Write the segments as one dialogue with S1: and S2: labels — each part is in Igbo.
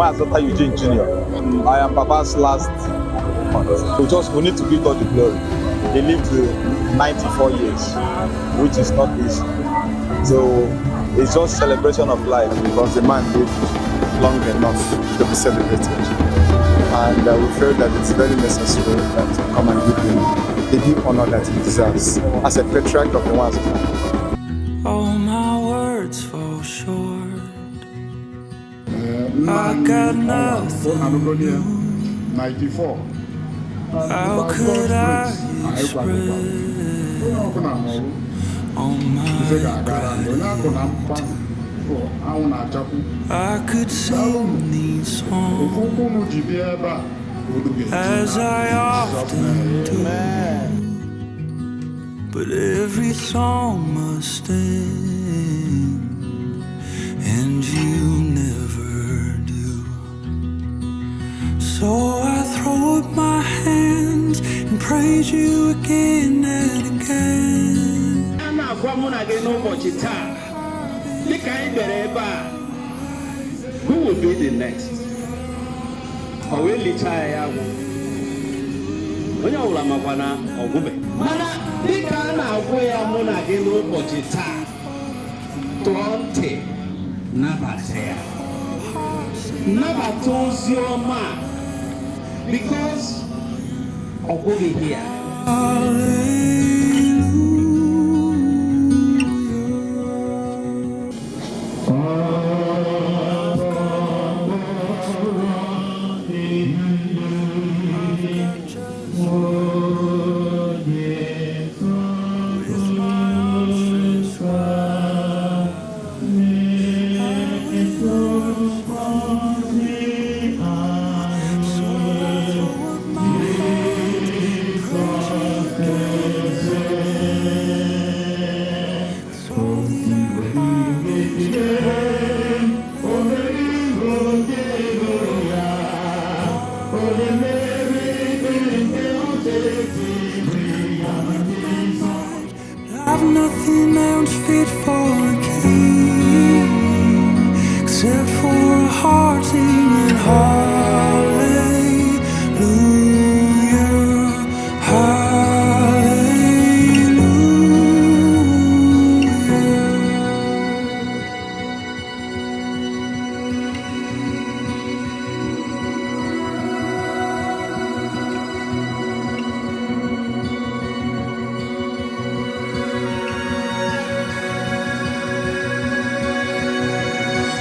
S1: Nwazota Eugene Jr. I am Papa's last month. We need to give God the glory. He lived to 94 years, which is not easy. So it's just celebration of life.
S2: Because the man lived long enough to be celebrated. And we feel that it's very necessary that we come and give him the due honor that he deserves as a patriarch of the Nwazota.
S3: All my words fall short. I got nothing.
S4: 94.
S3: How could I express all my gratitude? I could sing these songs as I often do, but every song must end, and you never do. So I throw up my hands and praise you again and again.
S5: A na-agwa mụ na gị n'ụbọchị taa, dịka anyị bịara ebe a, who will be the next? Ọ wee lichaa ya, ya gwụ. Onye ọbụla makwa na ọgwụbe, mana dịka a na-agwụ ya, mụ na gị n'ụbọchị taa, tụọ ntị, nabata ya, nabata ozi ọma a, because ọ gwụghị ya.
S3: Hallelujah. I've got just with my arms stretched wide, I will worship you. So I throw up my hands and praise you again and again. 'Cause all that I have is a I've nothing else fit for a king except for a heart singing hallelujah, hallelujah.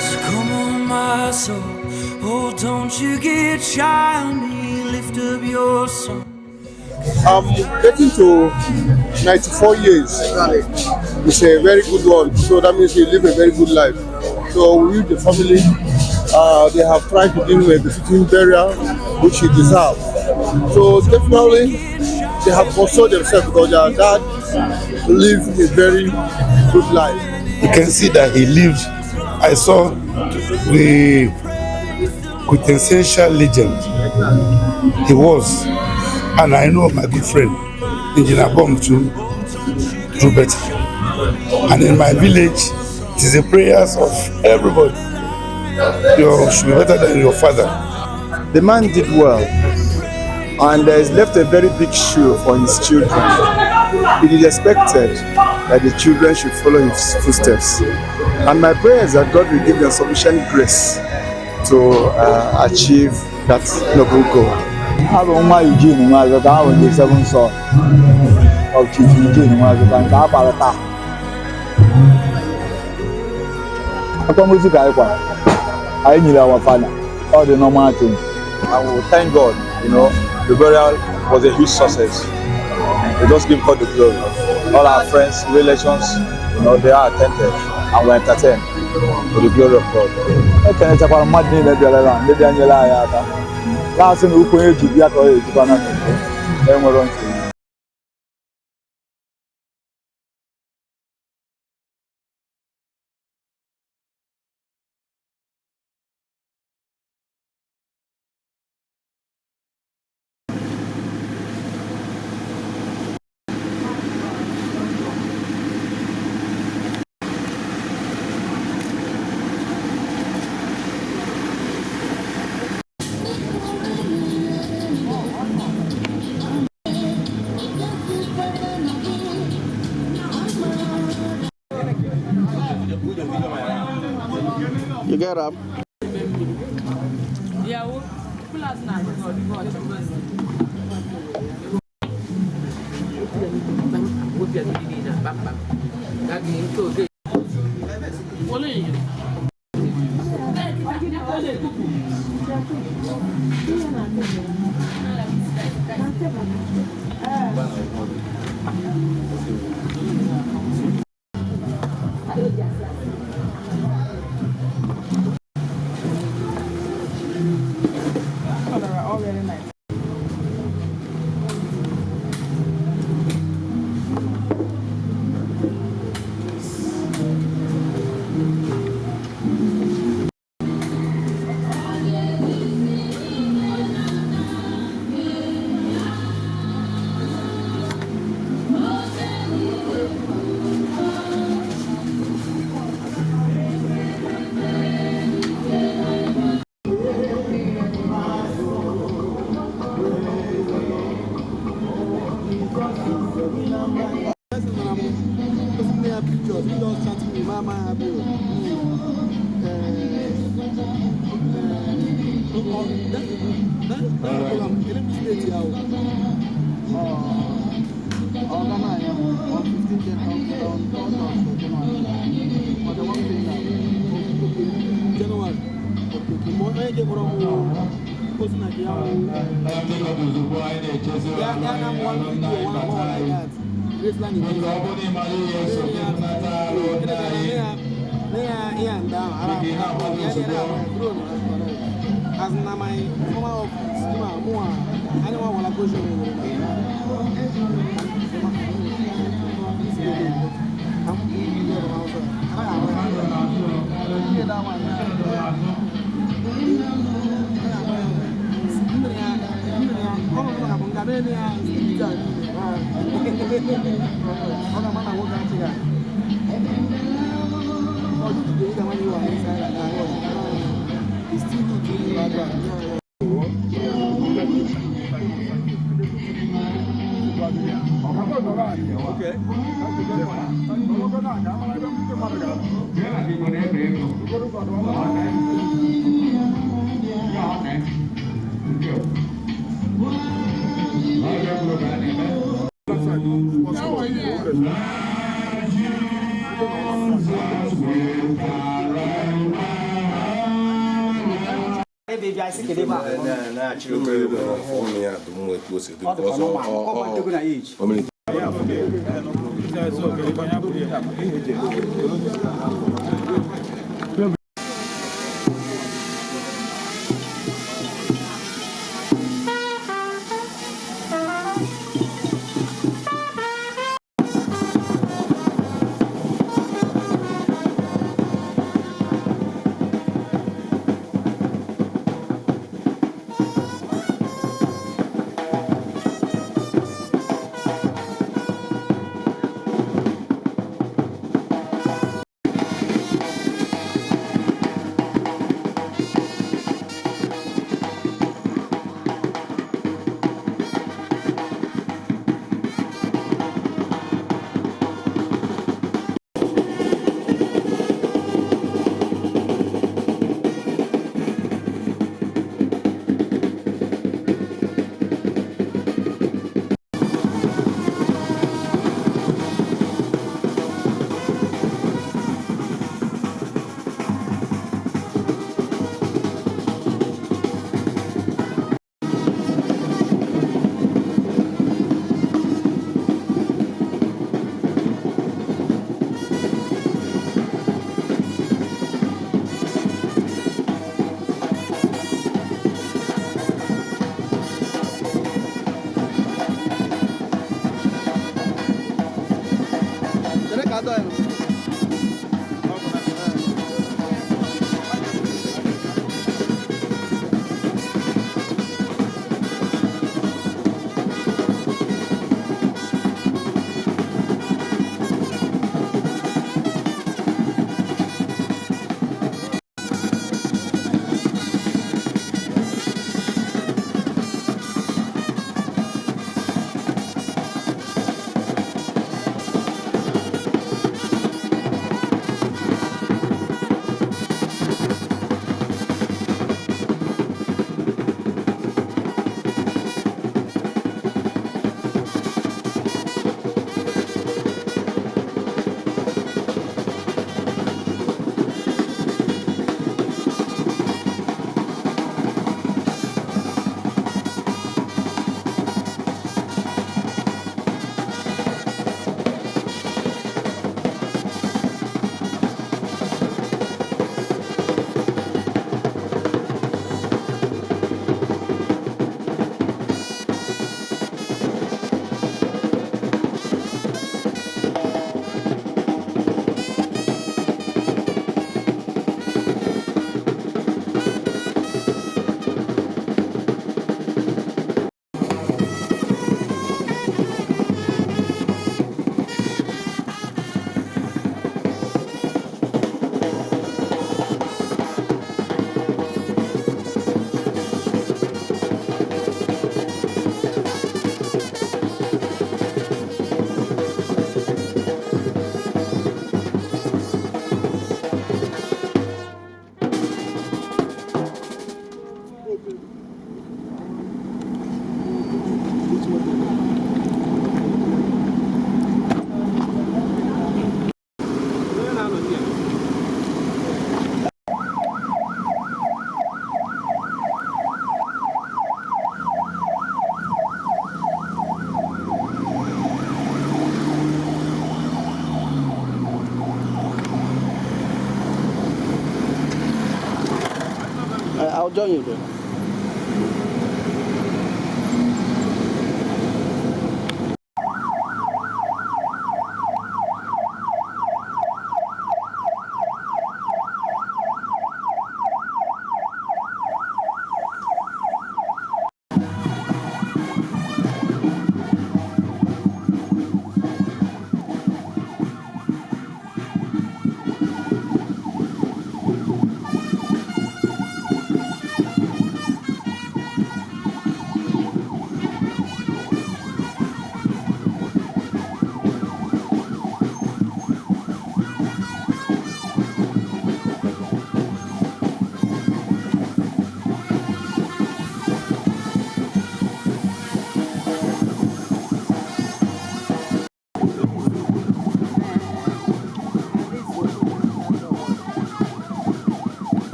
S3: So come on, my soul. Oh, don't you get shy on me. Lift up your song.
S4: Getting to 94 years is a very good one. So that means he lived a very good life. So we, the family, they have tried to give him a befitting burial, which he deserves. So definitely, they have consoled themselves because their dad lived a very good life.
S6: You can see that he lived. I saw the quintessential legend he was, and I know my good friend, Engineer Bomb too, do better. And in my village, it is the prayers of everybody. You should be better than your father.
S2: The man did well and has left a very big shoe for his children. It is expected that the children should follow his footsteps. And my prayer is that God will give them sufficient grace to achieve that noble goal.
S1: Abụ nwa Eugene Nwazota, ahụ the seven son of Chief Eugene Nwazota nke a kpara taa. Akwamozu ka anyị kwara, anyị nyere our father all the normal thing.
S2: And we thank God, the burial was a huge success. We just give God the glory. All our friends, relations, they are attended and were entertained for the glory of God.
S1: Ekenechakwara mmadụ niile bịara ebe a, ndị bịa nyere anyị aka, na-asị na ukwu onye ji bịa ka ọ ga-ejikwa na n'udo, enwero nsogbu.
S4: You get am?
S5: Enjoy your day.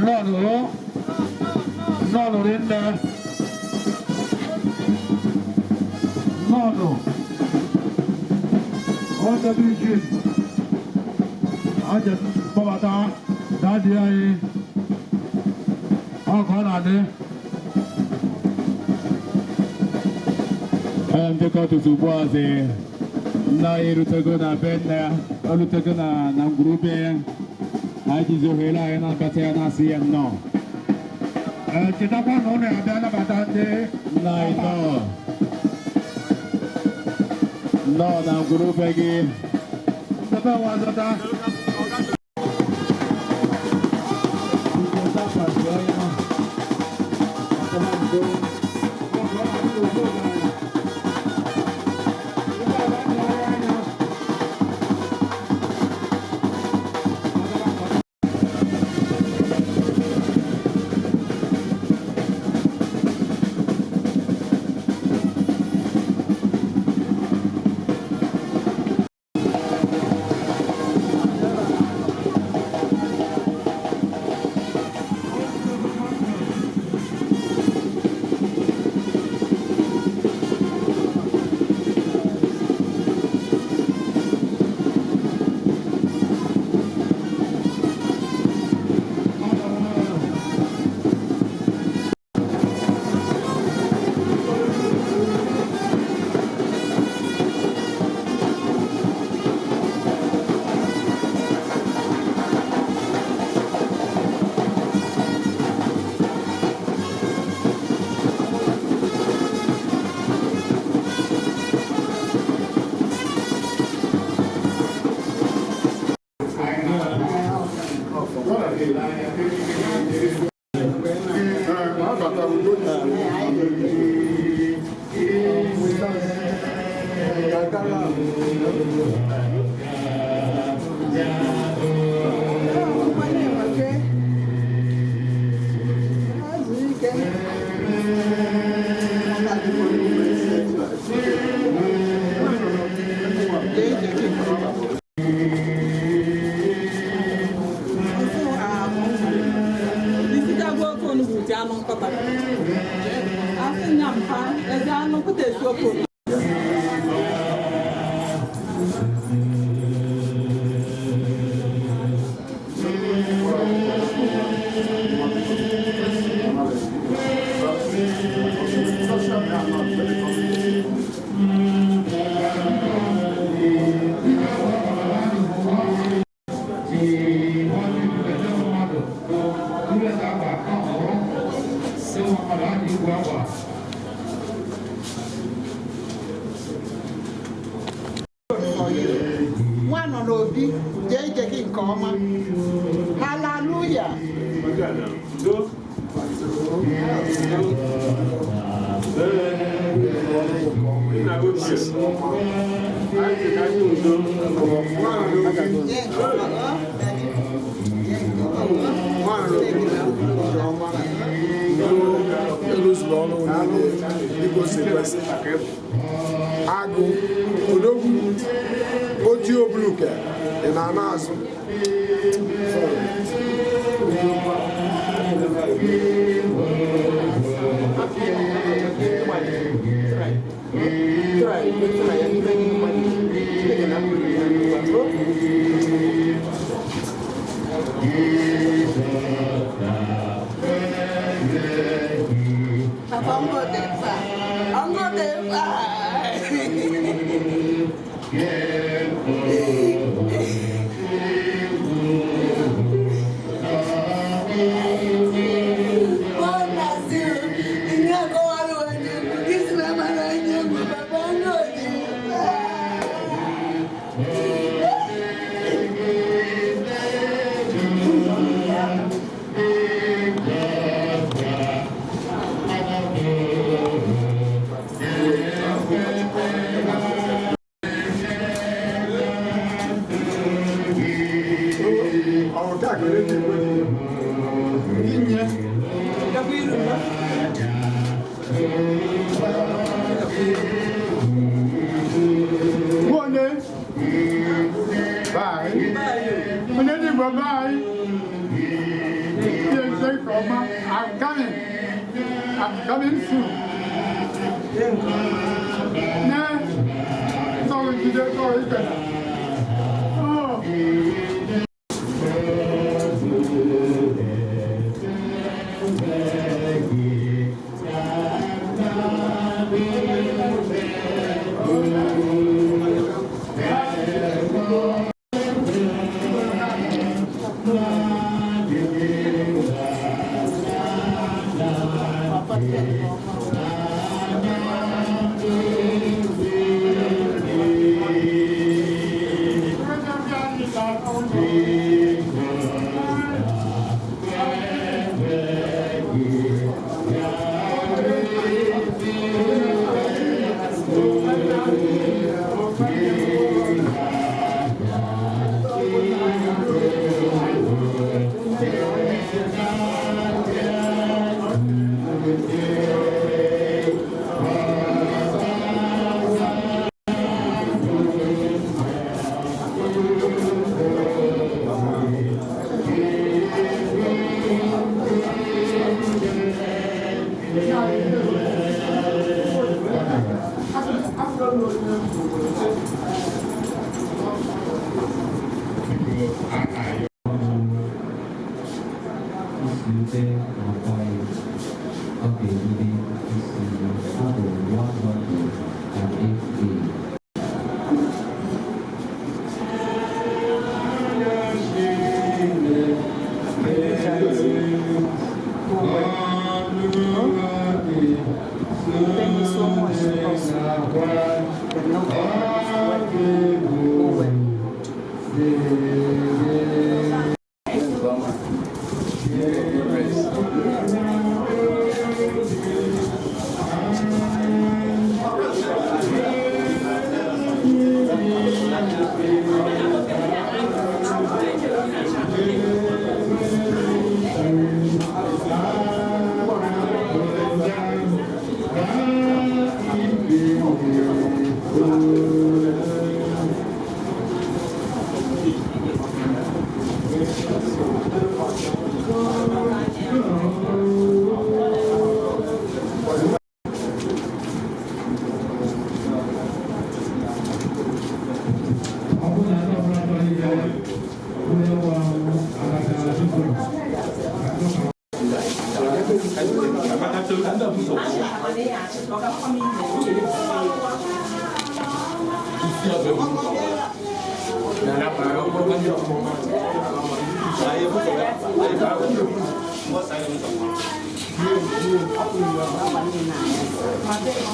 S7: Nnọọ, nnọọ rinne, nnọọ. Onye bụ iji aja kpọbata daddy anyị, ọ ka ọ na-adị.
S8: Ee, ndị courtesy ugbu a sị nna anyị erutego na be nna ya, o rutego na ngwurube ya. Anyị jizi ohere anyị na-abata ya, na-asị ya nnọọ.
S7: Ee, chetakwa na ụnụ abịa nabata ndị
S8: Nna anyị, nnọọ, nnọọ na ngwurube gị.
S7: Ndebe nwa zọta.
S9: Isigagwa ofe onugbu ji anụ nkọta. Asị nya mpa ezi anụ nkụta esi ofe onugbu.
S10: gị nke ọma. Haleluya.
S2: Eruzuru ọrụ niile dịka o si kwesị. Agụ odogwu oti obuluke ị na-ana azụ.
S10: Papa, I'm going to I'm going
S7: Nwanne, bye. Onye dị Igbo, bye. Ihe nche nke ọma. I'm coming. I'm coming soon. Ne, sọ̀rọ̀ jide sọ̀rọ̀ ikele. Oh.
S11: Isi ute na-akpọghị ọ ga-ebido isi abụ 108A.
S9: Thank you so much also. The note well. Go well.
S7: Ọ bụrụ na ndị ọbụla chọrọ ije onye nwụrụ anwụ agatara,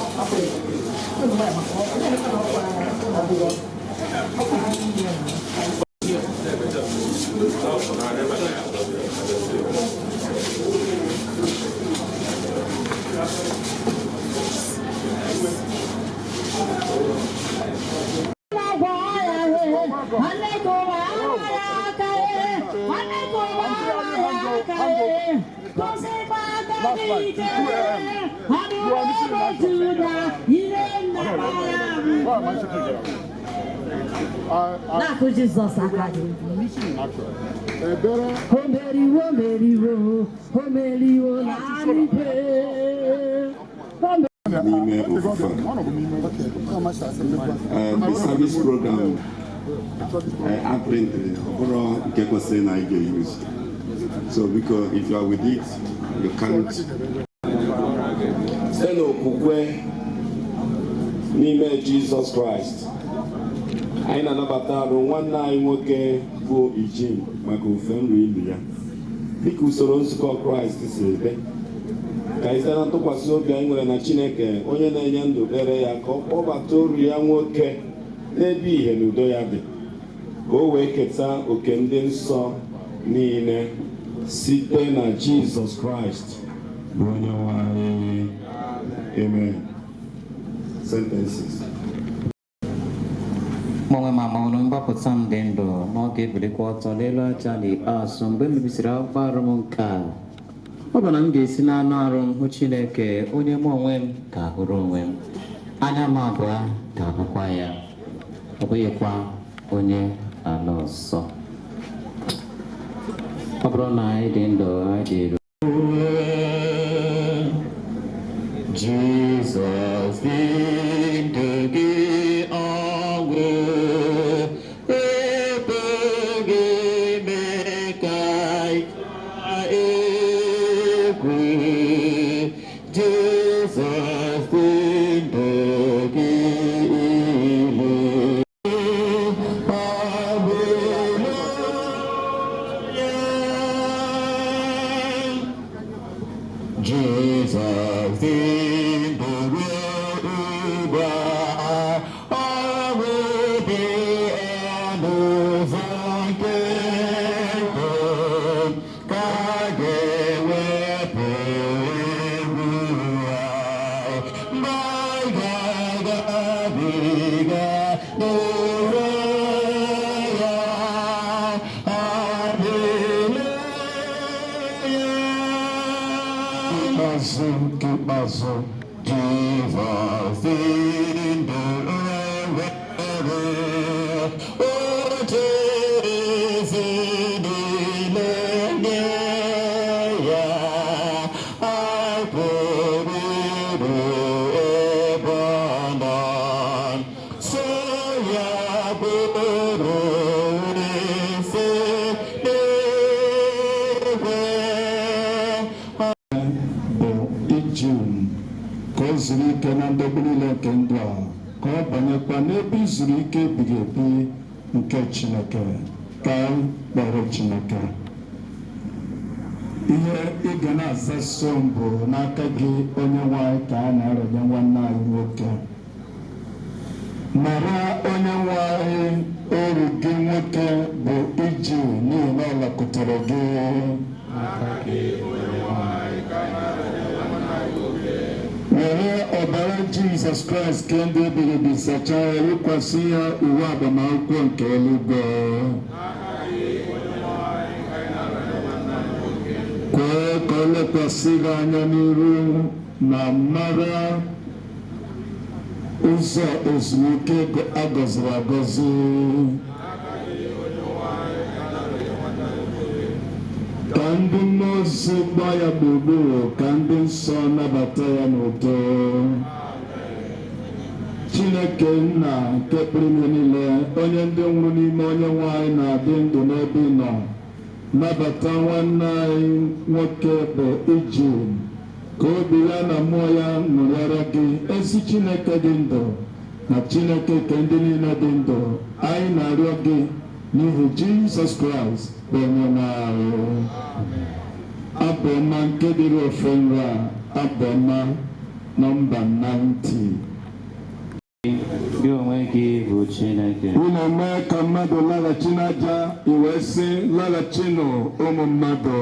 S7: biko.
S12: Na-akụ Jizọs aka gị. O meriwo, meriwo, o meriwo na igwe.
S13: N'ime ofufe a, the service program a printịrị, ọ bụrụ nke kwesịrị na anyị ga-use. So biko, if you are with it, you can't.
S14: Site n'okwukwe n'ime Jizọs Kraịst, anyị na-anabata arụ nwanne anyị nwoke bụ Ijim maka ofufe nru ili ya dịka usoro nzukọ Kraịst si dị. Ka anyị site na ntụkwasị obi anyị nwere na Chineke onye na-enye ndụ kpere ya ka ọ kpọbata oru ya nwoke n'ebe ìhè na udo ya dị, ka o wee keta oke ndị nsọ niile site na Jizọs Kraịst bụ onye nwe anyị. Amen. Sentences.
S11: Mụ onwe m amawo na mgbapụta m dị ndụ, na ọ ga-ebilikwa ọtọ n'elu aja n'ikpeazụ. Mgbe m mebisiri akpụkpọ arụ m nke a, ọ bụ na m ga-esi n'anụ arụ m hụ Chineke, onye mụ onwe m ga-ahụrụ onwe m. Anya m abụọ ga-ahụkwa ya, ọ bụghịkwa onye ala ọzọ. Ọ bụrụ na anyị dị ndụ, anyị dị eru.
S8: Jizọs dị ndụ gị, ọnwụ ebughị ime ka egwu. Jizọs dị ndụ gị, ilu. Hallelujah. Jizọs dị ndụ ruo ugbu a, ọnwụ dị n'ụzọ nke ndụ, ka a ga-ewepụ egwu anyị mgbe anyị ga-agabiga n'onwe ya. Hallelujah. Ikpeazụ nke ikpeazụ, Jizọs dị ndụ nwere oche eze niile nye ya, apụrụ iru ebe ọ nọ, so ya bụrụ isi n'igwe.
S15: Bụ Ijim, ka o zuru ike na ndọgbu niile nke ndụ a, ka ọ banyekwa n'ebe izuru ike ebighị ebi nke Chineke. Ka anyị kpere Chineke. Ihe ị ga na-aza so m bụ n'aka gị, onye nwe anyị, ka a na-arịọ nwanne anyị nwoke. Mara, onye nwe anyị, oru gị nwoke bụ Iji, n'ihi na ọ lọkụtere gị. Were ọbara Jizọs Kraịst nke ndụ ebighị ebi sachaa ya, yikwasị ya uwe agbamakwụkwọ nke eluigwe. Kwee ka ọ lekwasị gị anya n'iru na mara ụzọ ezumike a gọziri agọzi. Ka ndị mmụọ ozi gbaa ya gburugburu, ka ndị nsọ nabata ya n'udo. Chineke Nna nke pụrụ ime niile, onye ndị nwụrụ n'ime onye nwe anyị na-adị ndụ n'ebe ị nọ, nabata nwanne anyị nwoke bụ Iji, ka obi ya na mmụọ ya ṅụrịara gị, ezi Chineke dị ndụ na Chineke nke ndị niile dị ndụ. Anyị na-arịọ gị n'ihi Jizọs Kraịst bụ onye nwe anyị. Abụ ọma nke dịrị ofufe nru a, abụ ọma nọmba 90.
S11: Gị onwe gị bụ Chineke.
S15: Ị na-eme ka mmadụ laghachi n'aja, i wee sị, laghachinụ, ụmụ mmadụ.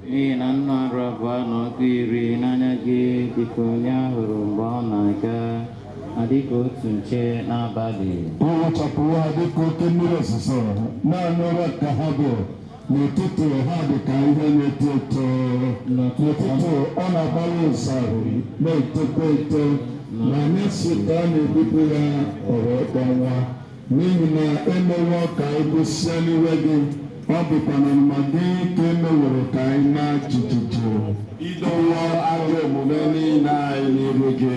S11: N'ihi na nnu arọ 220 n'anya gị dịka onye a hụrụ mgbe ọ na-aga, na dịka otu nche n'abalị.
S15: Ị wụchapụwo ha dịka oke mmiri ozuzo, naanị ụra ka ha bụ. N'ụtụtụ ha dị ka ihe na-eto eto, n'ụtụtụ ọ na-agbawa ụzarị na-etokwa eto, na anyasị ka a na-ebipụ ya, o wee kpọnwụọ. N'ihi na emewo ka anyị gwụsịa n'iwe gị, ọ bụkwa n'ọnụma gị ka e meworo ka anyị maa jijiji.
S14: I dowo ajọ omume niile anyị n'iru gị,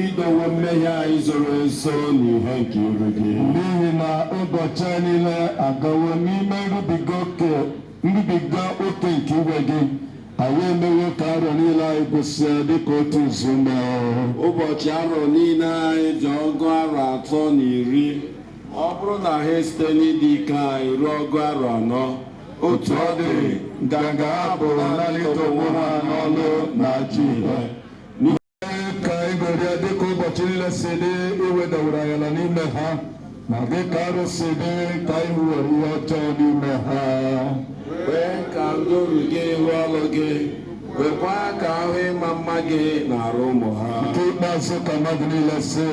S14: i dowo mmehie anyị zoro ezo n'ihe nke iru gị.
S15: N'ihi na ụbọchị anyị niile agawo n'ime nrubiga oke nke iwe gị, anyị emewo ka arọ niile anyị gwụsịa dịka otu izu ume.
S14: Ụbọchị arọ niile anyị dị 310, ọ bụrụ na ha esite n'ịdị ike anyị ruo 40.
S15: Otu ọ dị, nganga ha bụ naanị ịdọgbu ha n'ọlụ na ajọ ihe. Ka anyị gọrịa dịka ụbọchị niile si dị, iwedaworo anyị ala n'ime ha, na dịka arụ si dị ka anyị hụworo ihe ọjọọ n'ime ha.
S14: Kwee ka ndị oru gị hụ ọlụ gị, kwekwa ka ahụ ịma mma gị na-arụ ụmụ ha.
S15: Nke ikpeazụ ka mmadụ niile sị,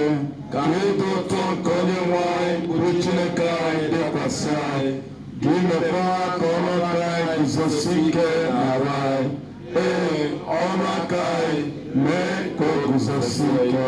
S15: ka ịdị ụtọ nke onye nwe anyị bụ Chineke anyị dịkwasị anyị, ka imekwa ka ọrụ aka anyị guzosie ike n'arụ anyị. Ee, ọrụ aka anyị mee ka o guzosie ike.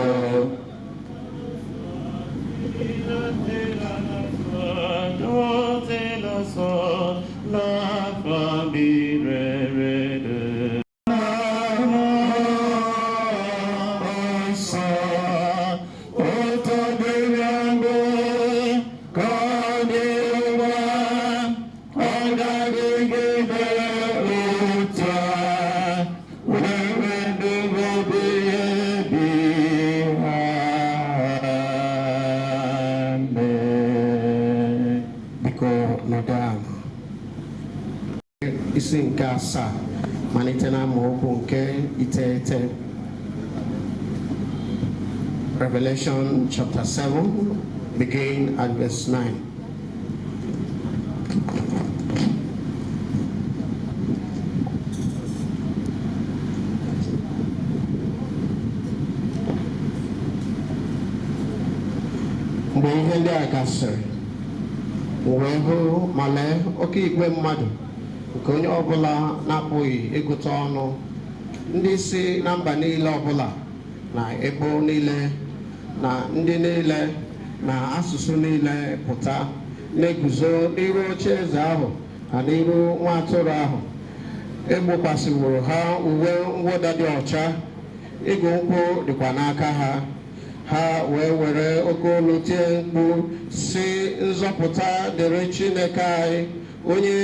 S9: Biko nọdụ ala. Isi nke 7 malite na amaokwu nke 9. Revelation chapter 7, begin at verse 9. Mgbe ihe ndị a gasịrị, m wee hụ ma lee oke igwe mmadụ nke onye ọbụla na-apụghị ịgụta ọnụ, ndị si na mba niile ọbụla na ebo niile na ndị niile na asụsụ niile pụta, na-eguzo n'iru oche eze ahụ na n'iru nwa atụrụ ahụ. Egbokwasịworo ha uwe mwụda dị ọcha, igu nkwụ dịkwa n'aka ha. Ha wee were oke olu tie mkpu sị, nzọpụta dịrị Chineke anyị, onye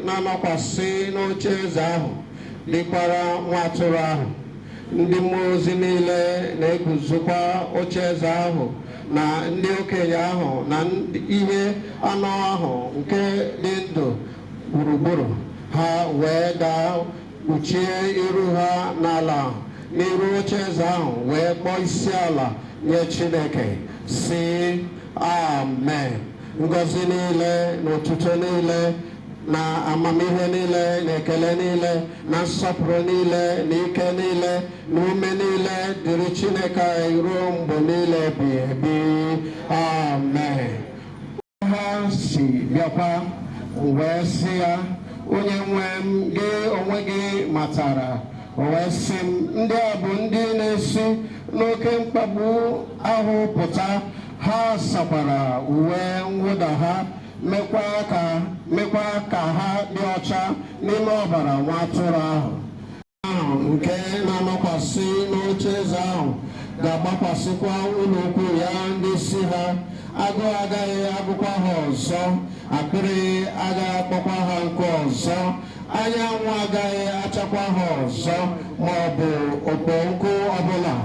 S9: na-anọkwasị n'oche eze ahụ, dịkwara nwa atụrụ ahụ. Ndị mmụọ ozi niile na-eguzokwa oche eze ahụ na ndị okenye ahụ na ihe anọ ahụ nke dị ndụ gburugburu ha, wee daa kpuchie iru ha n'ala n'iru oche eze ahụ, wee kpọọ isi ala nye Chineke, sị, amen. Ngọzi niile na otuto niile na amamihe niile na ekele niile na nsọpụrụ niile na ike niile na ume niile dịrị Chineke anyị ruo mgbe niile ebighị ebi. Amen. Ha si bịakwa, wee sị ya, onye nwe m, gị onwe gị matara. O wee sị m, ndị a bụ ndị na-esi n'oke mkpagbu ahụ pụta, ha sakwara uwe mwụda ha, mekwa ka ha dị ọcha n'ime ọbara nwa atụrụ ahụ. Ahụ nke na-anọkwasị n'oche eze ahụ ga-agbakwasịkwa ụlọ ukwu ya ndị si ha, agụụ agaghị agụkwa ha ọzọ, akpịrị agaghị akpọkwa ha nkụ ọzọ, anyanwụ agaghị achakwa ha ọzọ, ma ọ bụ okpo nkụ ọbụla,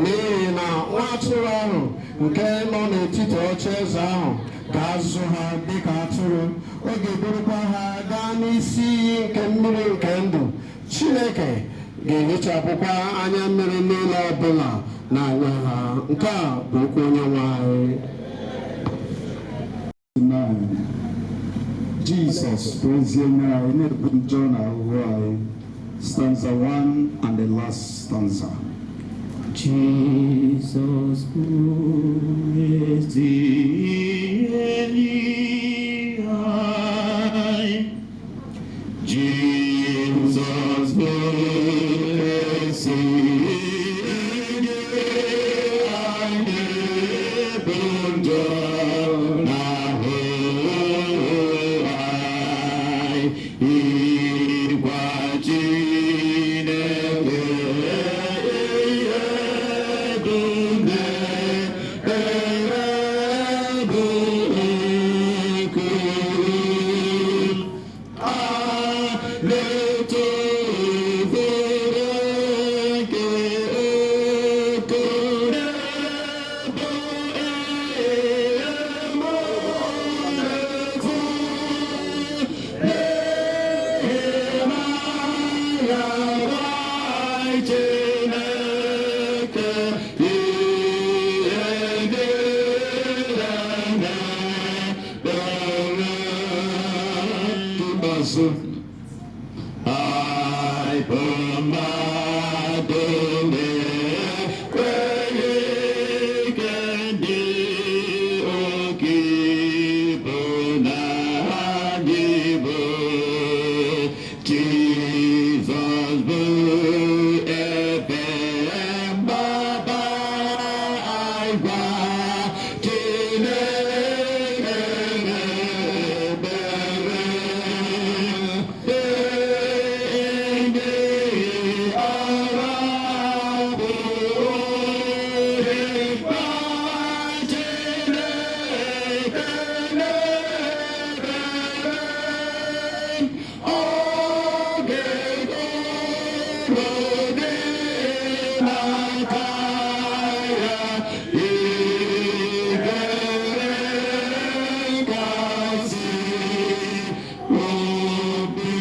S9: n'ihi na nwa atụrụ ahụ nke nọ n'etiti oche eze ahụ ga-azụ ha dịka atụrụ, ọ ga-eburukwa ha gaa n'isi iyi nke mmiri nke ndụ. Chineke ga-ehichapụkwa anya mmiri niile ọbụla N'anya ha. Nke a bụ okwu Onye nwe anyị.
S15: 9. Jizọs bụ ezi enyi anyị na-ebu njọ na ahụhụ anyị. Stanza 1 and the last stanza.
S7: Jizọs bụ ezi enyi anyị. Jizọs bụ ezi enyi anyị na-ebu njọ na ahụhụ anyị. Ịgwa Chineke ihe dum na-ekpere bụ okwu a na-eto ụfọdụ nke okoro bụ ihe mụ na-efu n'ịhụnanya Chineke ihe niile na-eme.
S15: Ikpeazụ.
S7: Anyị bụ mmadụ na-ekweghị ike ndị oke bụ na anyị bụ Jizọs bụ ebe mgbaba anyị gwa Chineke n'ebere enyi ọra bụ ohe gwa Chineke n'ebere oge goro dị n'aka ya ikere kasị obi.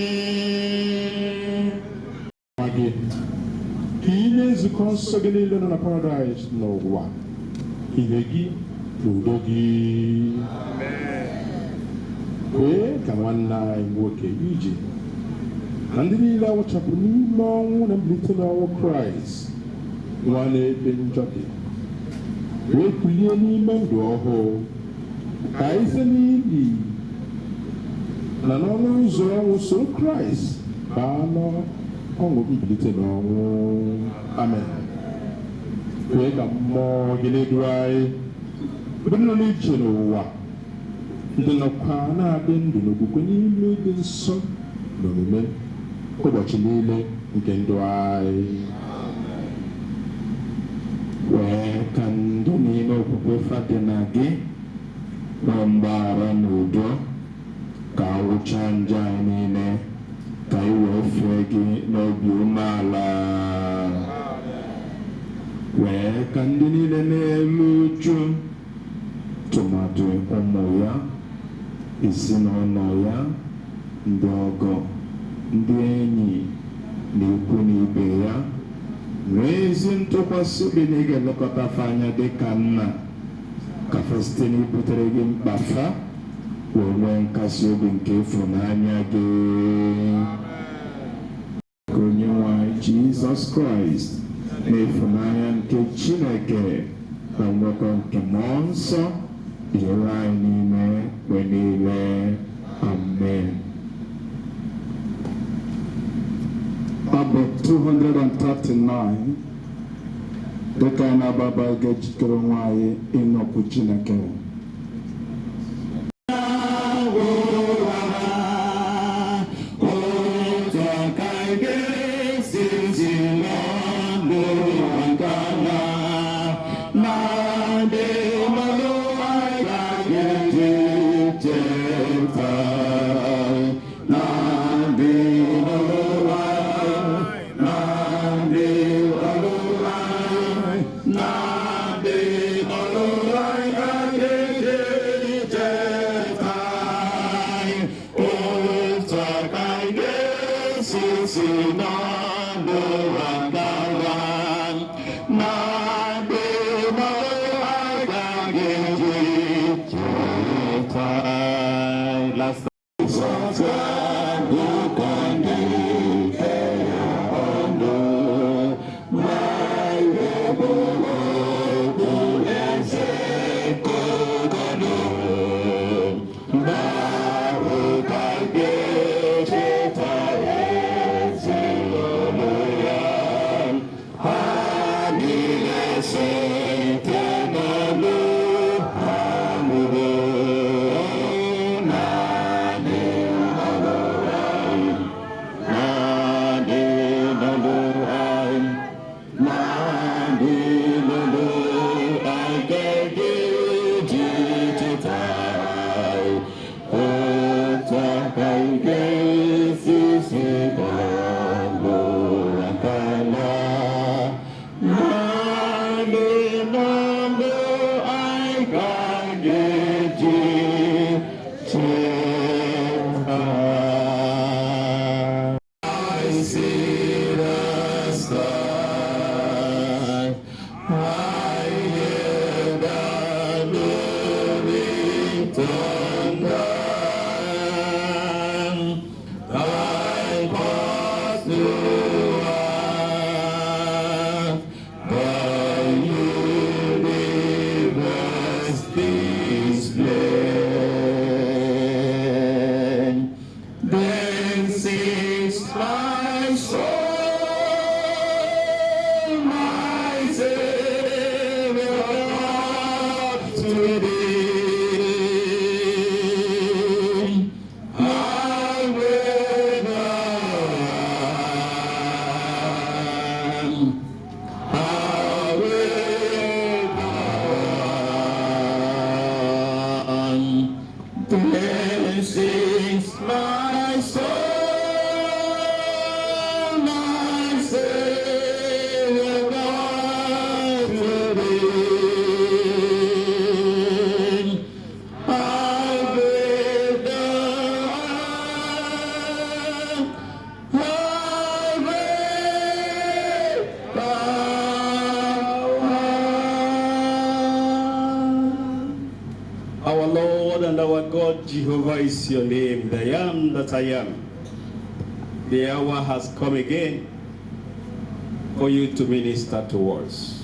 S7: Amen.
S8: Gị ka ị nzukọ nsọ gị niile nọ na paradaịs n'ụwa ihe gị na udo gị. Kwee ka nwanne anyị nwoke iji na ndị niile awụchapụrụ n'ime ọnwụ na mbilite n'ọnwụ Kraịst nwa na-ekpe njọ gị wee kulie n'ime ndụ ọhụụ, ka anyị site n'ili na n'ọnụ ụzọ ọnwụ soro Kraịst baa n'ọṅụ mbilite n'ọnwụ. Amen. Kwee ka mmụọ gị na-edu anyị ebe ndị nọ n'ije n'ụwa, ndị nọkwa na-adị ndụ n'okwukwe n'ime ịdị nsọ na omume ụbọchị niile nke ndụ anyị.
S15: Wee ka ndụ niile okwukwe fa dị na gị nwee mgbaghara na udo, ka awụcha njọ anyị niile, ka anyị wee fee gị n'obi umeala. Wee ka ndị niile na-elu uju, tụmadụ ụmụ ya, ezinụlọ ya, ndị ọgọ, ndị enyi na ikwu na ibe ya, nwee ezi ntụkwasị obi na ị ga-elekọta fa anya dị ka nna, ka fa site n'ibutere gị mkpa fa wee nwee nkasi obi nke ịfụnanya gị. Ka Onye nwe anyị Jizọs Kraịst na ịfụnanya nke Chineke na nwekọ nke Mmụọ Nsọ dịrị anyị niile mgbe niile. Amen.
S16: Abụ 239. Dịka anyị na-agbaba, ga-ejikere onwe anyị ịnụ okwu Chineke.
S7: Otu aka ga-esi si n'ụwa nke na na ndị mmadụ anyị ga-eji cheta na ndị n'ụwa na ndị ọlụwa na ndị ọlụwa ga-eji cheta.
S17: Agaghị cheta. Last. I see the star, I hear the rolling thunder. I pass throughout the universe display. Then sings my soul, my Savior God, to thee. I will go on, I will go on. Then sings my soul, my Savior God, to thee. I will go on, I will go on.
S14: Our Lord and our God, Jehovah is your name, the I am that I am. The hour has come again for you to minister to us.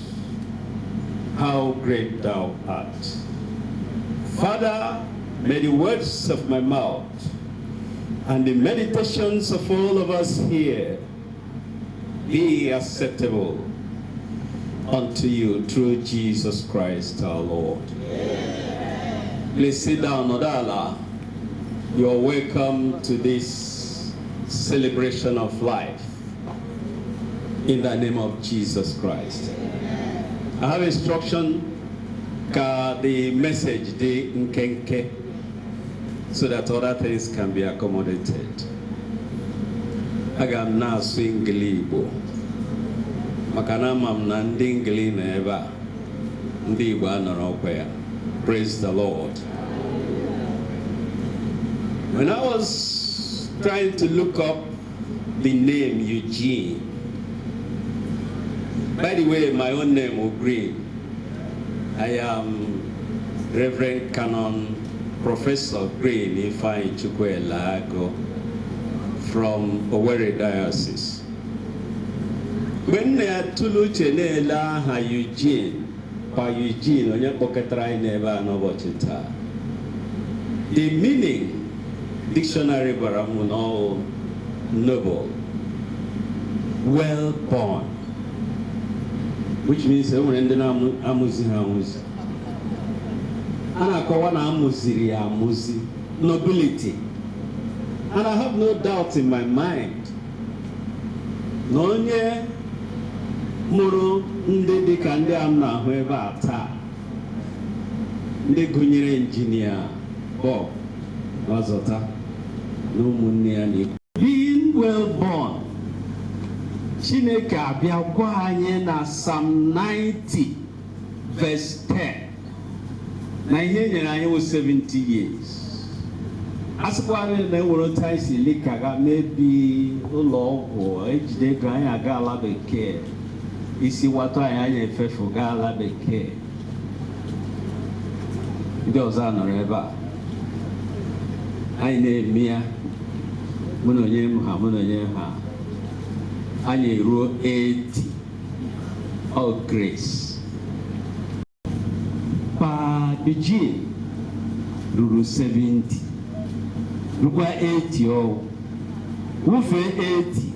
S14: How great thou art. Father, may the words of my mouth and the meditations of all of us here be acceptable unto you through Jesus Christ our Lord. Please sit down, Odala. You're welcome to this celebration of life in the name of Jesus Christ. I have instruction ka the message dị nkenke so that other things can be accommodated. Aga m na-asụ Ingili Igbo maka na ama m na ndị Ingili nọ ebe a, ndị Igbo anọrọ ọkwa ya. Praise the Lord. When I was trying to look up the name Eugene, by the way, my own name is Green. I am Reverend Canon Professor Green Ifeanyi Chukwuelago from Owerri Diocese. Mgbe m na-atụle uche na-ele aha Eugene, pa Eugene onye kpọkọtara anyị n'ebe a n'ụbọchị taa, the meaning dictionary gwara m na ọ noble, well born, which means e nwere ndị na-amụzi ha amụzi. A na-akọwa na amụziri ya amụzi, nobility. And I have no doubt in my mind na onye mụrụ ndị dịka ndị a m na-ahụ ebe a taa, ndị gụnyere Injinia Bob Nwazọta na ụmụnne ya, na being well born, Chineke abịa gwa anyị na Psalm 90 verse 10 na ihe e nyere anyị wụ 70 years. A sịkwarị na enwere otu anyị si likaga mebi ụlọ ọgwụ ejide ego anyị aga ala bekee.
S5: Isi watụ anyị, anyị efefu gaa ala bekee. Ndị ọzọ anọrọ ebe a, anyị na-eme ya, mụ na onye m ha, mụ na onye ha, anyị eruo 80. All grace. Pa Eugene ruru 70, rukwa 80, ọ wụfee 80,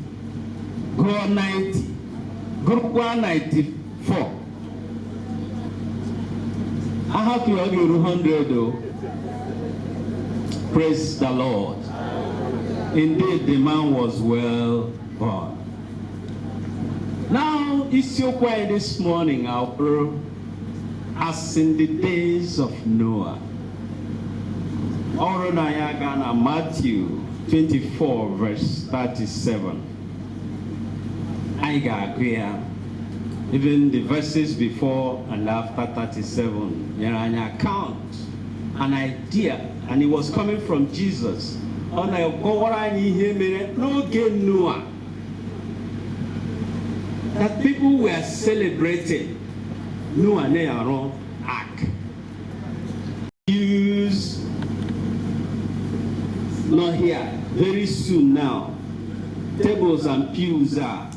S5: gụọ 90, gụrụkwa 94. Ahapụ ya, ọ ga-eru 100 o. Praise the Lord. Indeed, the man was well born. Now, isiokwu anyị this morning abụrụ "As in the days of Noah". Ọrụ na anyị aga na Matthew 24 verse 37. Anyị ga-agụ ya. Even the verses before and after 37 nyere anyị account, an idea, and it was coming from Jesus. Ọ na-akọwara anyị ihe mere n'oge Noah, that people were celebrating. Noah na-arụ ark. Use not here very soon now. Tables and pews a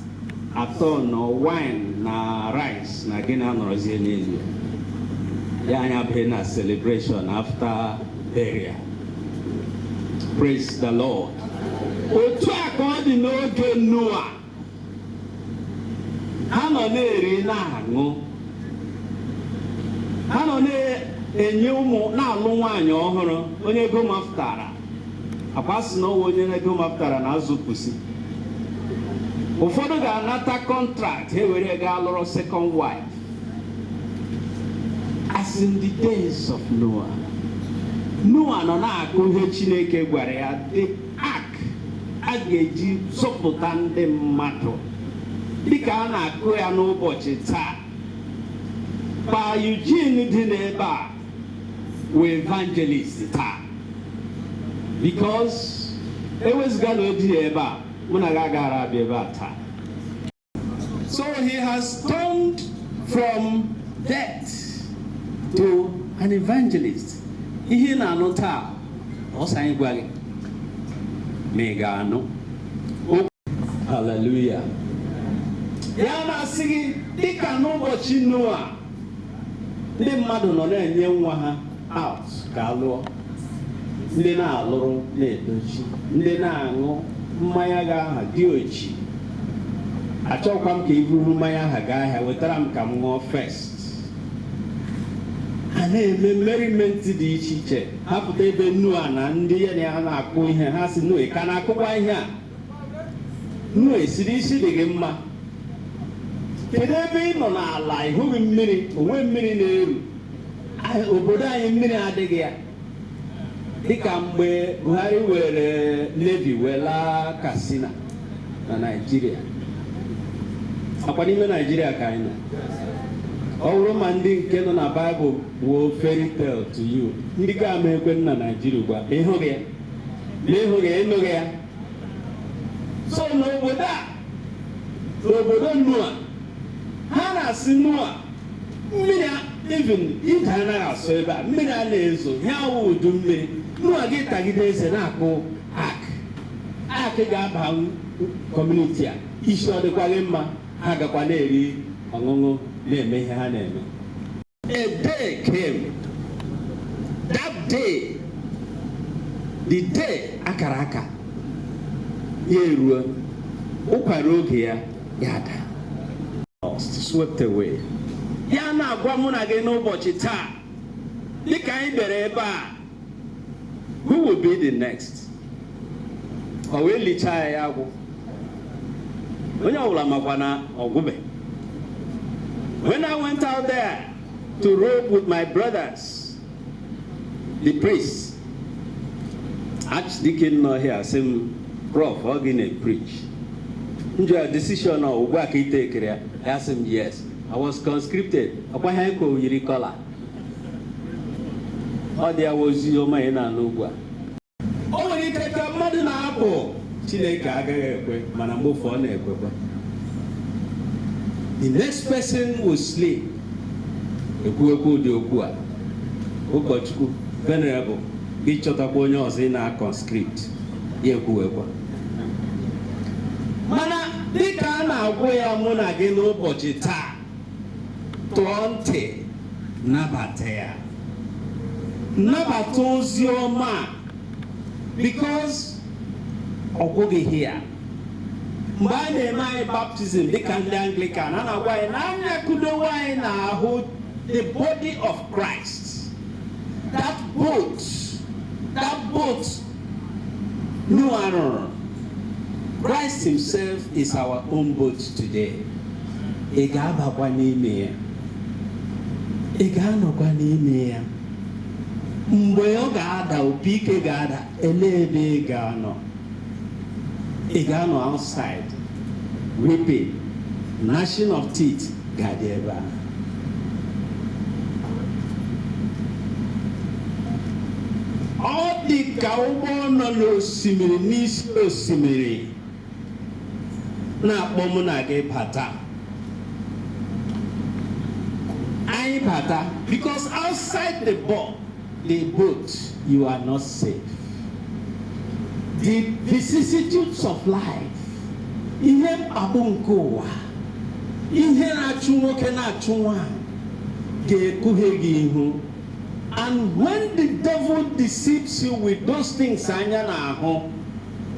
S5: atọ na wine na rice na gịnị anọrọzie n'elu ya. Anyị abụghị na celebration after burial. Praise the Lord. Otu a ka ọ dị n'oge Noah. Ha nọ na-eri, na-aṅụ, ha nọ na-enye ụmụ, na-alụ nwaanyị ọhụrụ. Onye ego mafụtara akwa sị na ọwụ onye ego mafụtara na-azụ pusi. Ụfọdụ ga-anata contract, ha were gaa lụrụ second wife. As in the days of Noah. Noah nọ na-akụ ihe Chineke gwara ya, the ark a ga-eji zọpụta ndị mmadụ, dịka a na-akụ ya n'ụbọchị taa. Pa Eugene dị n'ebe a wee evangelist taa, because ewezụga na o dị ebe a, mụ na gị agaghara abịa ebe a taa. So he has turned from death to an evangelist. Ihe ị na-anụ taa, ọsọ anyị gwa gị ma ị ga-anụ. Hallelujah. Ya na-asị gị, dịka n'ụbọchị Noa, ndị mmadụ nọ na-enye nwa ha out ka a lụọ, ndị na-alụrụ na-edochi, ndị na-aṅụ mmanya ga-aha dị ochi. Achọkwa m ka i buru mmanya aha gaa ahịa wetara m ka m ṅụọ first. Ha na-eme merriment dị iche iche. Ha pụta ebe Noa na ndị ya na ya na-akụ ihe, ha si, "Noa, ka na-akụkwa ihe a? Noa, siri isi dị gị mma. Kedu ebe ị nọ n'ala? Ị hụghị mmiri onwe mmiri na-eru obodo anyị? Mmiri adịghị ya." Dịka mgbe Buhari were levy wee laa Katsina na Naịjirịa, akwa n'ime Naịjirịa ka anyị nọ. Ọ bụrụ ma ndị nke nọ na Baịbụl wuo fairy tale to you, ndị ga-ama ekwe na Naịjirịa ugbu a, ịhụghị ya ma ịhụghị ya, ịnụghị ya. So n'obodo a, n'obodo Noa, ha na-asị Noa, mmiri even ide anaghị asọ ebe a, mmiri a na-ezo ihe awụ udu mmiri. Noa, gị tagide eze na-akụ ark, ark ga-aba community a, isi ọ dịkwa gị mma? Ha gakwa na-eri ọṅụṅụ, na-eme ihe ha na-eme. A day came, that day, the day akara aka ya eruo, ụkwara oge ya, ya daa, swept away. Ya na-agwa mụ na gị n'ụbọchị taa, dịka anyị bịara ebe a, who will be the next? Ọ wee lichaa ya, ya gwụ. Onye ọbụla makwa na ọgwụbe. When I went out there to rope with my brothers, the priests, Archdeacon nọ here sị m, "Prof, ọ gị na-preach njụ ya decision ọ ugbu a ka ite ekere ya?" Ya sị m, "Yes, I was conscripted." Ọkwa ihe ka o yiri collar, ọ dị ya ozi ọma ị na-anụ ugbu a. O nwere ike ka mmadụ na-apụ, Chineke agaghị ekwe, mana mgbe ụfọ ọ na-ekwekwa. The next person will sleep. Ekwu ekwu ụdị okwu a, ụkọchukwu venerable gị, chọtakwa onye ọzọ ị na-conscript ya, ekwuwekwa. Mana dịka a na-agwụ ya mụ na gị n'ụbọchị taa, tụọ ntị, nabata ya, nabata ozi ọma a, because ọ gwụghị ya. Mgbe a na-eme anyị baptism dịka ndị Anglican, a na-agwa anyị na anya kudowe anyị n'ahụ the body of Christ, that boat Noah rụrụ. Christ himself is our own boat today. Ị ga-abakwa n'ime ya, ị ga-anọkwa n'ime ya. Mgbe ọ ga-ada, opi ike ga-ada, elee ebe ị ga-anọ? Ị ga-anọ outside, weeping, gnashing of teeth ga-adị ebe ahụ. Ọ dị ka ụgbọ nọ n'osimiri, n'isi osimiri, na-akpọ mụ na gị bata. Anyị bata, because outside the boat you are not safe. The vicissitudes of life, ihe mkpagbu nke ụwa, ihe na-achụ nwoke, na-achụ nwanyị, ga-ekughe gị ihu. And when the devil deceives you with those things anya na-ahụ,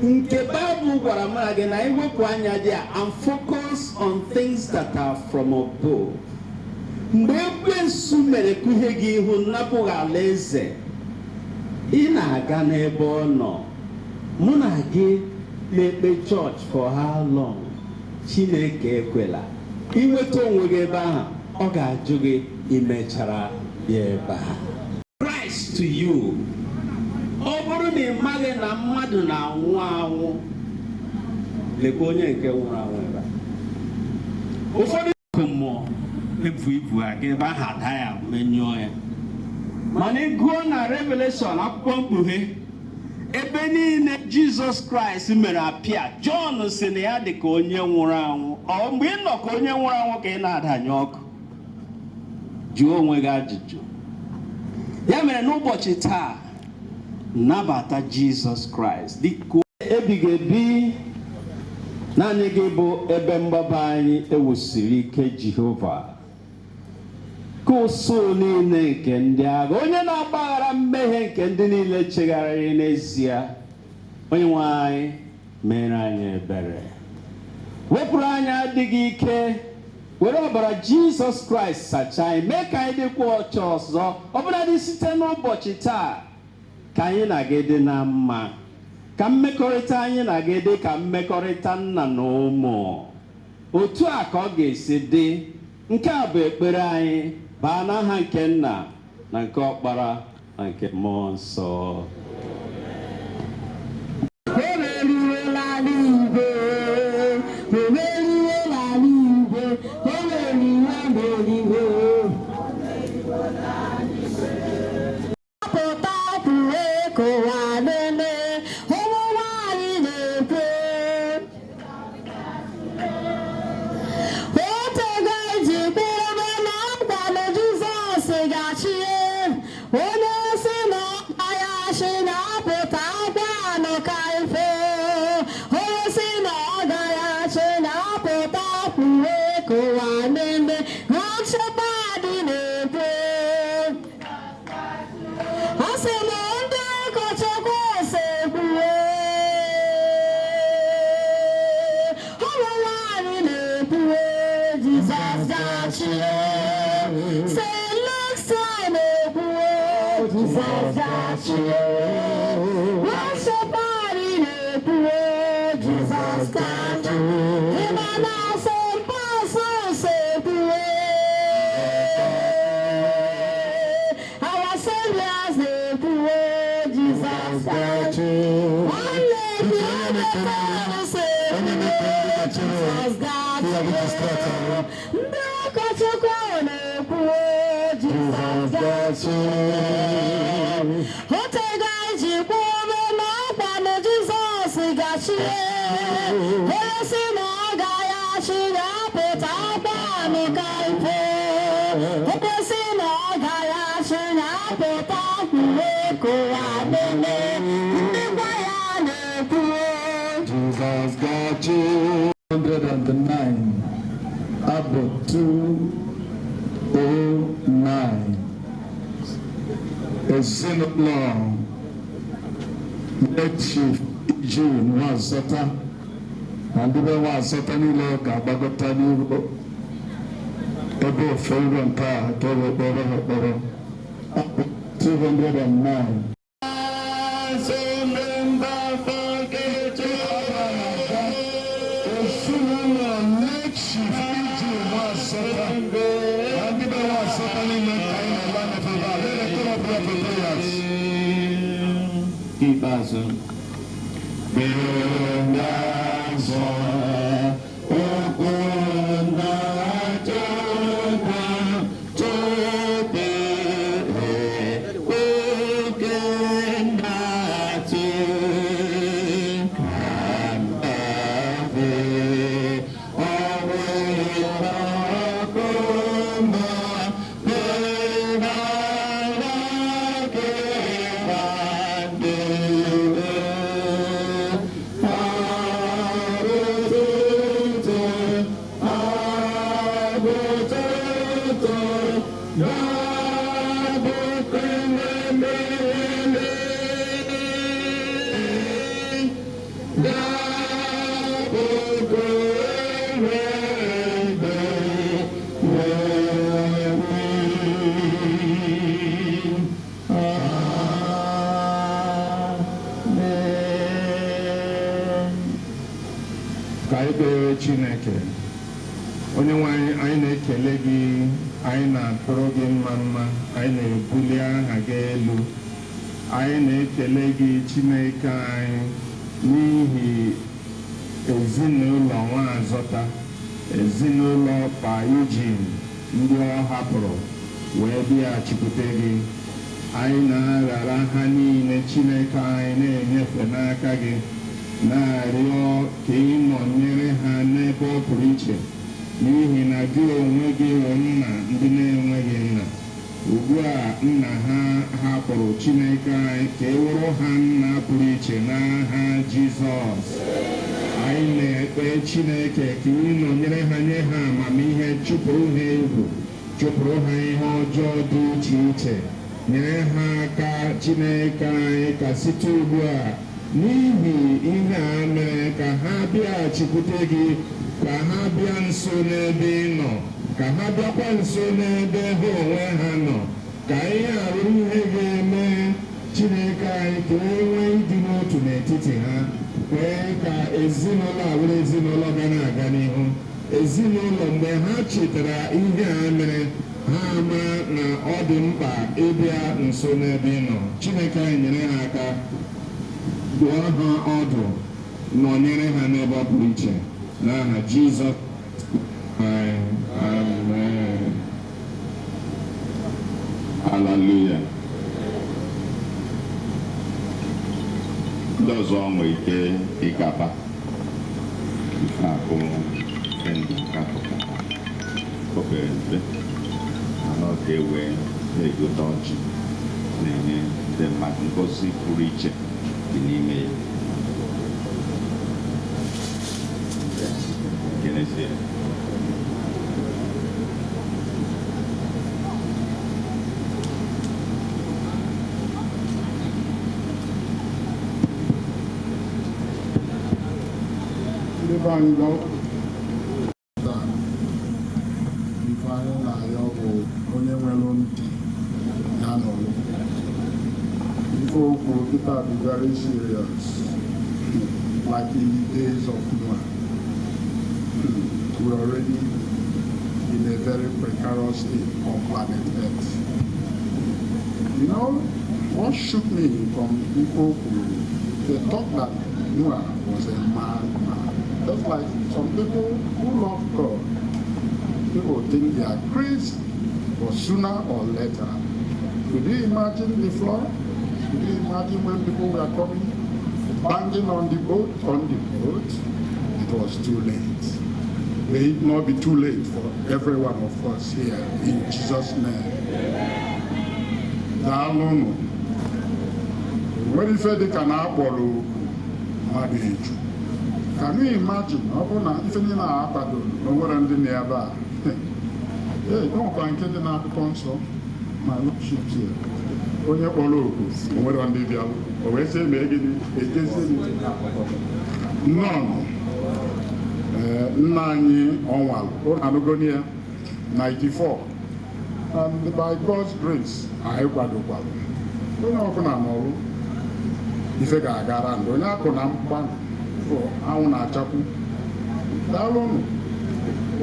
S5: nke Bible gwara mụ na gị na iwepụ anya dị a and focus on things that are from above, mgbe ekwensu mere kughe gị ihu, napụghị alaeze, ị na-aga n'ebe ọ nọ. Mụ na gị na-ekpe chọọchị for how long? Chineke ekwela inweta onwe gị ebe ahụ. Ọ ga-ajụ gị, ị mechara bịa ebe a? Christ to you. Ọ bụrụ na ị maghị na mmadụ na-anwụ anwụ, lekwa onye nke nwụrụ anwụ ebe a. Ụfọdụ ọkụ mmụọ ebu ibu aga ebe ahụ, ada ya menyụọ ya. Mana ị gụọ na Revelation, akwụkwọ mkpughe, ebe niile Jizọs Kraịst mere apịa, Jọn si na ya dị ka onye nwụrụ anwụ. Ọ mgbe ị nọ ka onye nwụrụ anwụ ka ị na-adanye ọkụ? Jụọ onwe gị ajụjụ. Ya mere, n'ụbọchị taa, nabata Jizọs Kraịst dịka ebighị ebi. Naanị gị bụ ebe mgbaba anyị ewusiri ike, Jehova. Ka usuu niile nke ndị agha, onye na-agbaghara mmehie nke ndị niile chegharịrị n'ezie, onye nwe anyị, mere anyị ebere, wepụrụ anyị adịghị ike, were ọbara Jizọs Kraịst sachaa anyị, mee ka anyị dịkwa ọcha ọzọ, ọbụladị site n'ụbọchị taa. Ka anyị na gị dị na mma, ka mmekọrịta anyị na gị dị ka mmekọrịta nna na ụmụ. Otu a ka ọ ga-esi dị. Nke a bụ ekpere anyị baa n'aha nke Nna na nke Ọkpara na nke Mmụọ Nsọ.
S12: O meriwela n'igwe, o meriwela n'igwe, o meriwo, meriwo. Pụta kwuwe ka ụwa na-eme, ụmụ nwanyị na-ekwe. Otego eji kwụrụ na nkwa na Jizọs ga-achị, onye si na ọ gaghị achị na-apụta akwanụ ka ife. Onye si na ọ gaghị achị na-apụta kwuwe ka ụwa na-eme. Good Shepherd na-ekwe. Ọ sị na ndị ụkọchukwu ose kwuwe, ụmụ nwanyị na-ekwuwe, Jizọs ga-achị. St. Luke's na-ekwuwe, Jizọs ga-achị. Good Shepherd na-ekwuwe, Jizọs ga-achị. Ịma na St. Paul's ekwuwe, Our Saviors na-ekwuwe, Jizọs ga-achị. Nwanne gị ekwuwe, Jizọs ga-achị. Ndị ụkọchukwu na-ekwuwe, Jizọs ga-achị. Otego anyị ji kwuo na ọkwa na Jizọs ga-achị, onye si na ọ gaghị achị ga-apụta akwa. Pụta kwuwe ka ụwa nene ndị gwa ya na-ekwu.
S15: Jizọs ga-achị. 109, abụ 209. Ezinụlọ late Chief Eugene Nwazọta na ndị be Nwazọta niile ga-agbagota n'ihu ebe ofe nro nke a ka e wee kpere ha ekpere. Abụ 209. Ezinụlọ late Chief Eugene Nwazọta na ndị be Nwazọta niile ka anyị na-ele anya ebe a. Let us come up here for prayers.
S11: Ikpeazụ.
S17: Benazọ okwu na-atụkwa tupu oge na-atụ ka mgbe ọnwụ ọkụ ma benara gị ndụ. Amen.
S15: Ka anyị kpere Chineke. Onye nwe anyị, anyị na-ekele gị, anyị na-atụrụ gị mma mma, anyị na-ebuli aha gị elu. Anyị na-ekele gị, Chineke anyị, n'ihi ezinụlọ Nwazọta, ezinụlọ Pa Eugene, ndị ọ hapụrụ wee bịaghachikwute gị. Anyị na-arara ha niile, Chineke anyị, na-enyefe n'aka gị, na-arịọ ka ị nọnyere ha n'ebe ọ pụrụ iche, n'ihi na gị onwe gị wụ nna ndị na-enweghị nna. Ugbu a nna ha hapụrụ, Chineke anyị, ka e wụrụ ha nna pụrụ iche n'aha Jizọs. Anyị na-ekpe, Chineke, ka ị nọnyere ha, nye ha amamihe, chụpụrụ ha egwu, chụpụrụ ha ihe ọjọọ dị iche iche, nyere ha aka, Chineke anyị, ka site ugbu a, n'ihi ihe a mere, ka ha bịaghachikwute gị, ka ha bịa nso n'ebe ị nọ, ka ha bịakwa nso n'ebe ha onwe ha nọ, ka ihe a bụrụ ihe ga-eme, Chineke anyị, ka e nwee ịdị n'otu n'etiti ha. Kwee ka ezinụlọ a bụrụ ezinụlọ ga na-aga n'ihu, ezinụlọ mgbe ha chetara ihe a mere, ha ama na ọ dị mkpa ịbịa nso n'ebe ị nọ. Chineke anyị, nyere ha aka, dụọ ha ọdụ, nọnyere ha n'ebe ọ pụrụ iche, n'aha Jizọs anyị, amen.
S13: Hallelujah. Ndị ọzọ nwere ike ịgaba ife akụ ndị nke pụtara o pere mpe, mana ọ ga-ewe na-egote ọjị na-enye ndị mmadụ. Ngozi pụrụ iche dị n'ime ya. Kenezie.
S18: Ndị be anyị nọ taa, ife anyị na-ayọ bụ onye nwere ntị ya nọrọ. Ife okwu kịta dị very serious, like in the days of Noah. We're already in a very precarious state on planet Earth. What shook me from ife okwu, they thought that Noah was a madman. Just like some people who love God, people think they are crazy, but sooner or later, could you imagine the flood? Could you imagine when people were coming, banging on the boat, It was too late. May it not be too late for every one of us here, in Jesus' name. Daalụnụ. Nwere ife dịka na akpọrọ oku mmadụ eju. Can you imagine ọ bụrụ na ife niile a akwadoro na o nwere ndị nọ ebe a? Ee, o nwekwa nke dị n'Akwụkwọ Nsọ, my lordship here. Onye kpọrọ oku, o nwere ndị bịara, o wee sị mee gịnị? Ejezie. Nnọọ. Ee, nna anyị ọnwalụ ụlọ anụgoni ya 94, and by God's grace anyị kwadokwalụ onye ọbụla n'ọrụ ife ga-agara ndụ onye akụ na mgbanụ anwụ na-achakwu. Daalụnụ.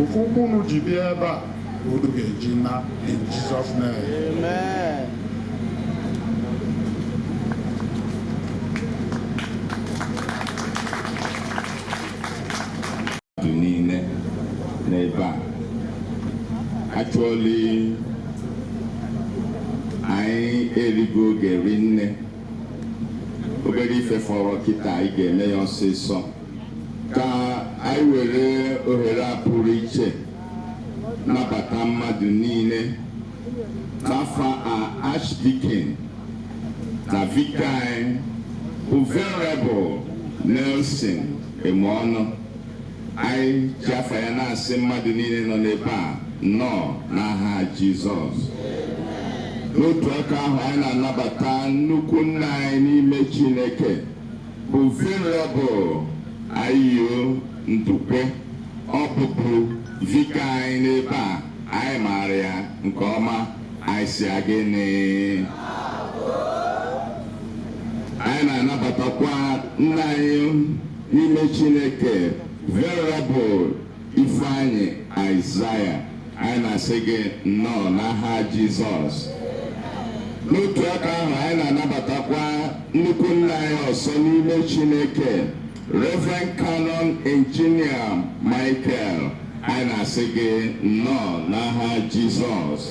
S18: Ofu ụkwụ unu ji bịa ebe a, unu ga-eji na in Jesus' name.
S5: Amen.
S13: Mmadụ niile n'ebe a, actually, anyị erigo oge rinne. Obere ife fọrọ kịta, anyị ga-eme ya ọsịsọ ka anyị were ohere a pụrụ iche nabata mmadụ niile n'afọ a. Archdeacon na vicar anyị bụ Venerable Nelson Emeọnụ, anyị ji afa ya na-asị mmadụ niile nọ n'ebe a nnọọ n'aha Jizọs. N'otu aka ahụ, anyị na-anabata nnukwu nna anyị n'ime Chineke bụ Venerable Ayo Ndukwe. Ọ bụbu vicar anyị n'ebe a, anyị maara ya nke ọma. Anyị si gịnị? Anyị na-anabatakwa nna anyị n'ime Chineke, Venerable Ifeanyị Isaiah. Anyị na-asị gị nnọọ n'aha Jizọs. N'otu aka ahụ, anyị na-anabatakwa nnukwu nna anyị ọzọ n'ime Chineke, Reverend Canon Engineer Michael. Anyị na-asị gị nnọọ n'aha Jizọs.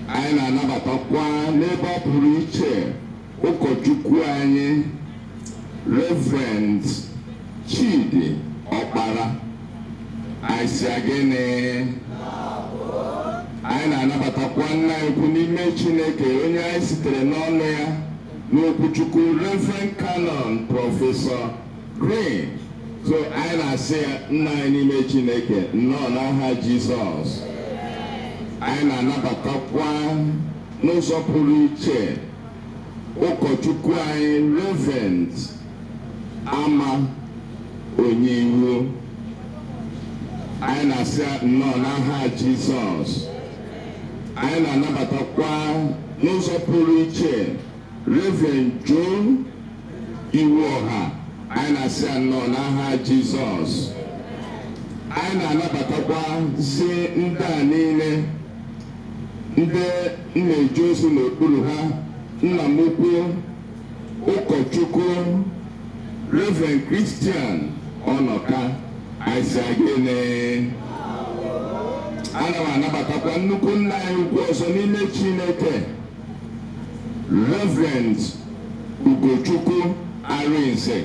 S13: Anyị na-anabatakwa n'ebe ọ pụrụ iche ụkọchukwu anyị, Reverend Chidi Ọkpara. Anyị si gịnị? Anyị na-anabatakwa nna anyị ukwu n'ime Chineke, onye anyị sitere n'ọnụ ya n'okwuchukwu, Reverend Canon Professor Green. So anyị na-asị ya, nna anyị n'ime Chineke, nnọọ n'aha Jizọs. Anyị na-anabatakwa n'ụzọ pụrụ iche ụkọchukwu anyị, Reverend Ama Onyeiwu. Anyị na-asị ya nnọọ n'aha Jizọs. Anyị na-anabatakwa n'ụzọ pụrụ iche Reverend Joe Iwuọha. Anyị na-asị ya nnọọ n'aha Jizọs. Anyị na-anabatakwa si ndị a niile, ndị m na-eje ozi n'okpuru ha, nna m ukwu ụkọchukwu Reverend Christian Ọnọka. Anyị sị gịnị? Ana m anabatakwa nnukwu nna anyị ukwu ọzọ n'ime Chineke, Reverend Ugochukwu Arinze.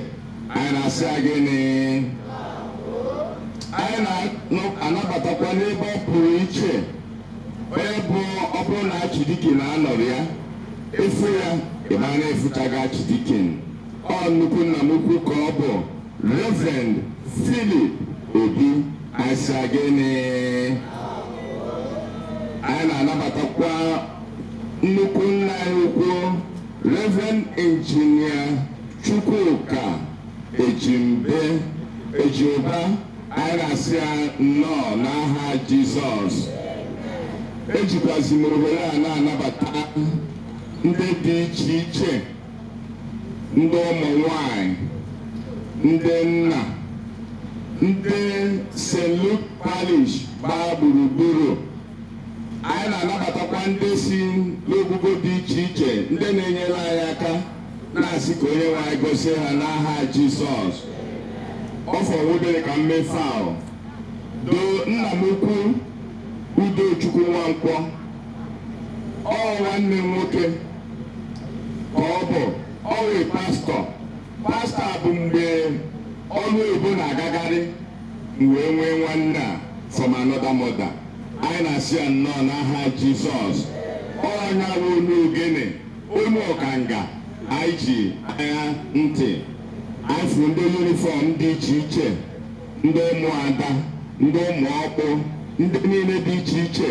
S13: Anyị na-asị gịnị? Anyị na-anabatakwa n'ebe ọ pụrụ iche onye bụ, ọ bụrụ na Archdeacon na-anọrọ ya, efu ya ebe a na-efuchaghị Archdeacon, ọ nnukwu nna m ukwu ka ọ bụ, Reverend Philip Obi. Anyị sị gịnị? Anyị na-anabatakwa nnukwu nna anyị ukwu, Reverend Engineer Chukwuka Ejimbe Ejiụba. Anyị na-asị ya nnọọ n'aha Jizọs. Ejikwazi m ohere a na-anabata ndị dị iche iche, ndị ụmụ nwanyị, ndị nna, ndị St. Luke Parish gbaa gburugburu. Anyị na-anabatakwa ndị si n'ogugo dị iche iche, ndị na-enyere anyị aka, na-asị ka onye nwe anyị gozie ha n'aha Jizọs. Ọ fọrọ obere ka mmefe ahụ doo. Nna m ukwu Udochukwu Nwankwọ, ọ nwanne m nwoke ka ọ bụ, ọ wee pastọ. Pastọ a bụ mgbe ọrụ oyibo na-agagharị m wee nwee nwanne a from another mother. Anyị na-asị ya nnọọ n'aha Jizọs. Ọ Ọnya bụ onu ogene, onu ọkanga anyị ji anya ntị. Anyị fụrụ ndị uniform dị iche iche, ndị ụmụada, ndị ụmụ ọkpụ, ndị niile dị iche iche.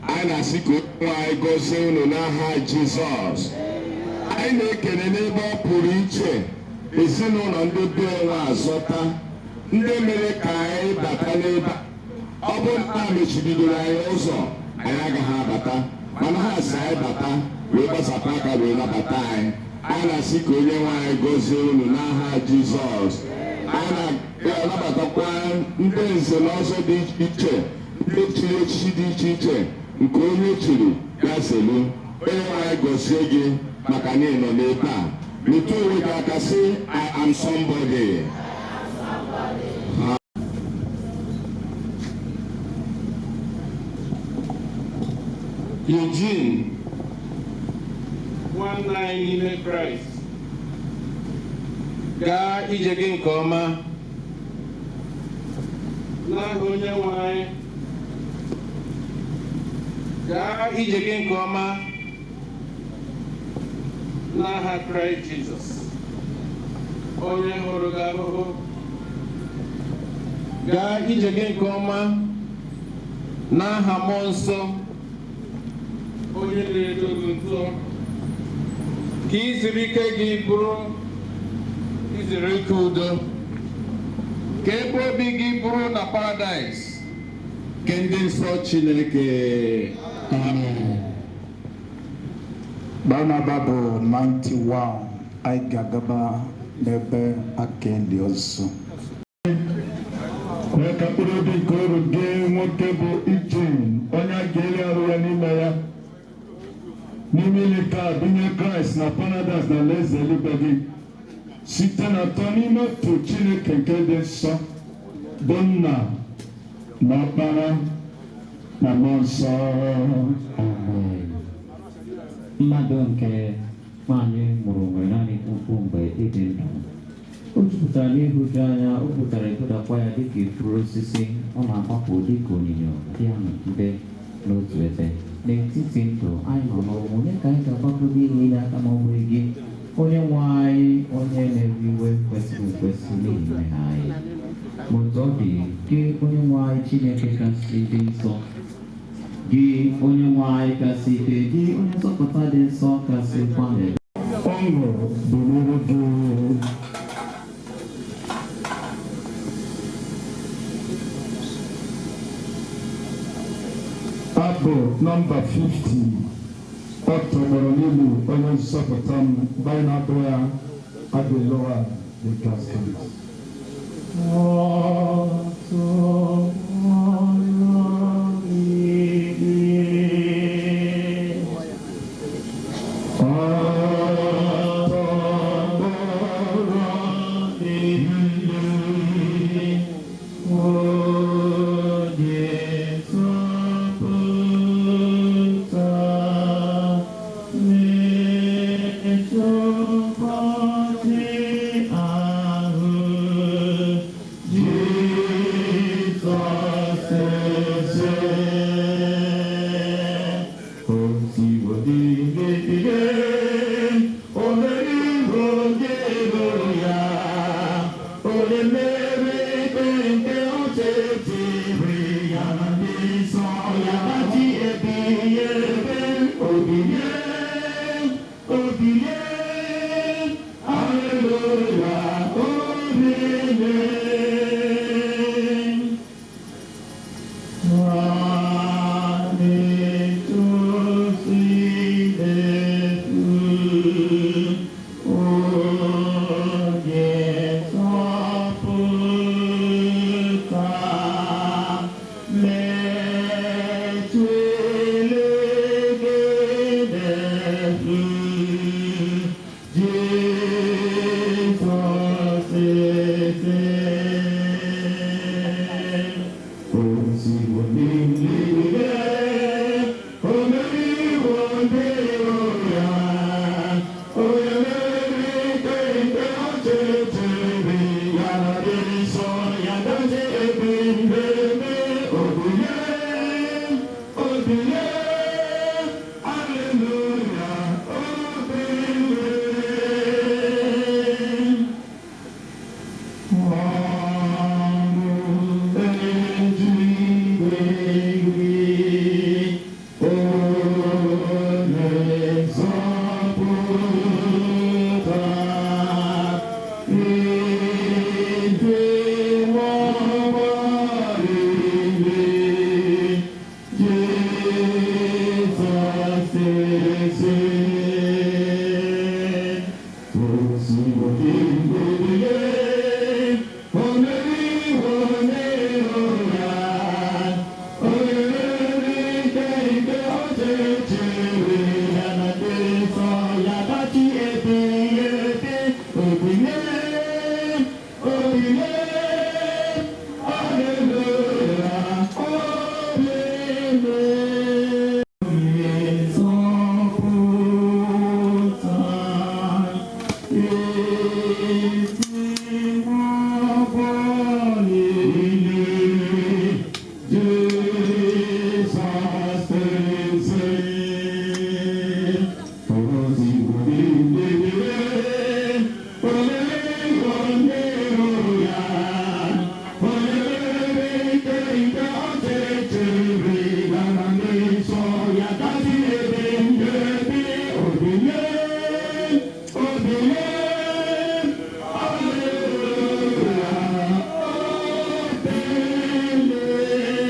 S13: Anyị na-asị ka onye nwe anyị gọzie unu n'aha Jizọs. Anyị na-ekele n'ebe ọ pụrụ iche ezinụlọ ndị be onwe azọta, ndị mere ka anyị bata n'ebe a. Ọ bụrụ na ha mechibidoro anyị ụzọ, anyị agaghị abata, mana ha si anyị bata wee gbasapụ aka wee nabata anyị. Anyị na-asị ka onye nwe anyị gọzie unu n'aha Jizọs. Anyị na-anabatakwa ndị nze na ọzọ dị iche iche, ndị chiri echichi dị iche iche, nke onye chiri ya selu. Onye nwe anyị gọzie gị maka na ị nọ n'ebe a. Metụ onwe gị aka sị, "I am somebody."
S5: Eugene, nwanne anyị n'ime Kraịst, gaa ije gị nke ọma n'aha onye nwe anyị. Gaa ije gị nke ọma n'aha Kraịst Jizọs, onye hụrụ gị ahụhụ. Gaa ije gị nke ọma n'aha Mmụọ Nsọ, onye na-edo gị nsọ, ka izuru ike gị bụrụ izuru ike udo, ka ebe obi gị bụrụ na paradaịs nke ndị nsọ Chineke.
S16: Amen. Barnaba bụ 91. Anyị ga-agaba n'ebe aka ndị ọzọ.
S15: Kwee ka mkpụrụ obi nke oru gị nwoke bụ Eugene, onye a ga-eli arụ ya n'ime ya n'ime ili ka binye Kraịst na paradaịs na alaeze eluigwe gị, site na atọ n'ime otu Chineke nke dị nsọ, bụ Nna na Ọkpara na Mmụọ Nsọ.
S11: Amen. Mmadụ nke nwaanyị mụrụ nwere naanị mkpụmkpụ mgbe ịdị ndụ. O jupụtara n'ịhụju anya, o pụtara ebudakwa ya dịka ifuru osisi, ọ na-agbapụ dịka onyinyo dị ya nọgide n'otu ebe. N'etiti ndụ anyị nọ n'ọnwụ, onye ka anyị ga-agbapụ n'ihi inye aka ma ọ bụghị gị, onye nwe anyị, onye na-ewe iwe kwesịrị ekwesị n'ihi mmehie anyị? Ma otu ọ dị, gị onye nwe anyị Chineke kasị dị nsọ, gị onye nwe anyị kasị ike, gị onye nzọpụta dị nsọ kasị kwa n'ebe
S15: Ọṅụ dịrị gị. Abụ nọmba 50, ọ tọgbọrọ n'ili onye nzọpụta m, mgbe anyị na-abụ ya a ga-elowa the casket.
S17: Ọ tọgbọrọ n'ili.
S15: Ọ tọgbọrọ n'ili onye nzọpụta n'ụbọchị ahụ Jizọs eze o siwo n'ime ihe o meriwo ndị iro ya, onye mmeri ikpe nke ọchịchịrị ya na ndị nsọ ya ji ebighị ebe. Obilie, obilie, haleluya, obilie. Onye nzọpụta metụle gị n'efu Jizọs eze o siwo n'eluigwe o meriwo ndị iro ya, onye mmeri ikpe nke ọchịchịrị ya na ndị nsọ ya gaji ebi ebe. Obilie, obilie, haleluya.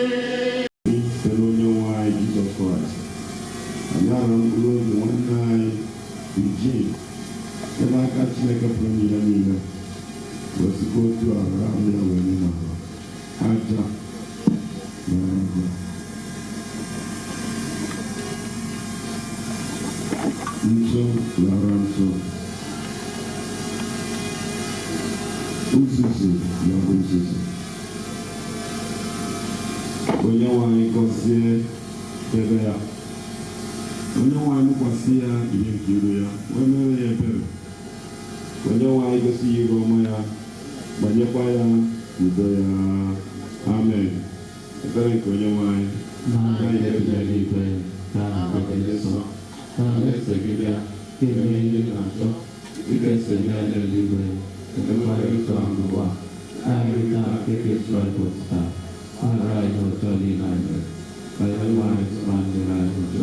S14: Site n'onye nwe anyị Jizọs Kraịst, anyị arịọ mkpụrụ obi nwanne anyị Eugene site n'aka Chineke pụrụ ime ihe niile, wee sikwa otu a rara ahụ ya wee nye n'ala aja na aja. Ntụ lara ntụ, uzuzu lara uzuzu. Onye nwe anyị gọzie, debe ya. Onye nwe anyị mụkwasị ya ihe nke iru ya, wee mere ya ebere. Onye nwe anyị gosi ya iru ọma ya, gbanyekwa ya udo ya. Amen. Ebere nke onye nwe anyị.
S7: Nna anyị nke bi n'eluigwe, ka aha gị dị nsọ, ka alaeze gị bịa, ka e mee ihe ị na-achọ, dịka esi eme ya n'eluigwe, emekwa ya otu ahụ n'ụwa. Ka anyị taa nke ga-ezu anyị ụbọchị taa, gbaghara anyị ihe ọjọọ niile anyị mere, ka anyị nwe anyị tụba ndị anyị ụjọ,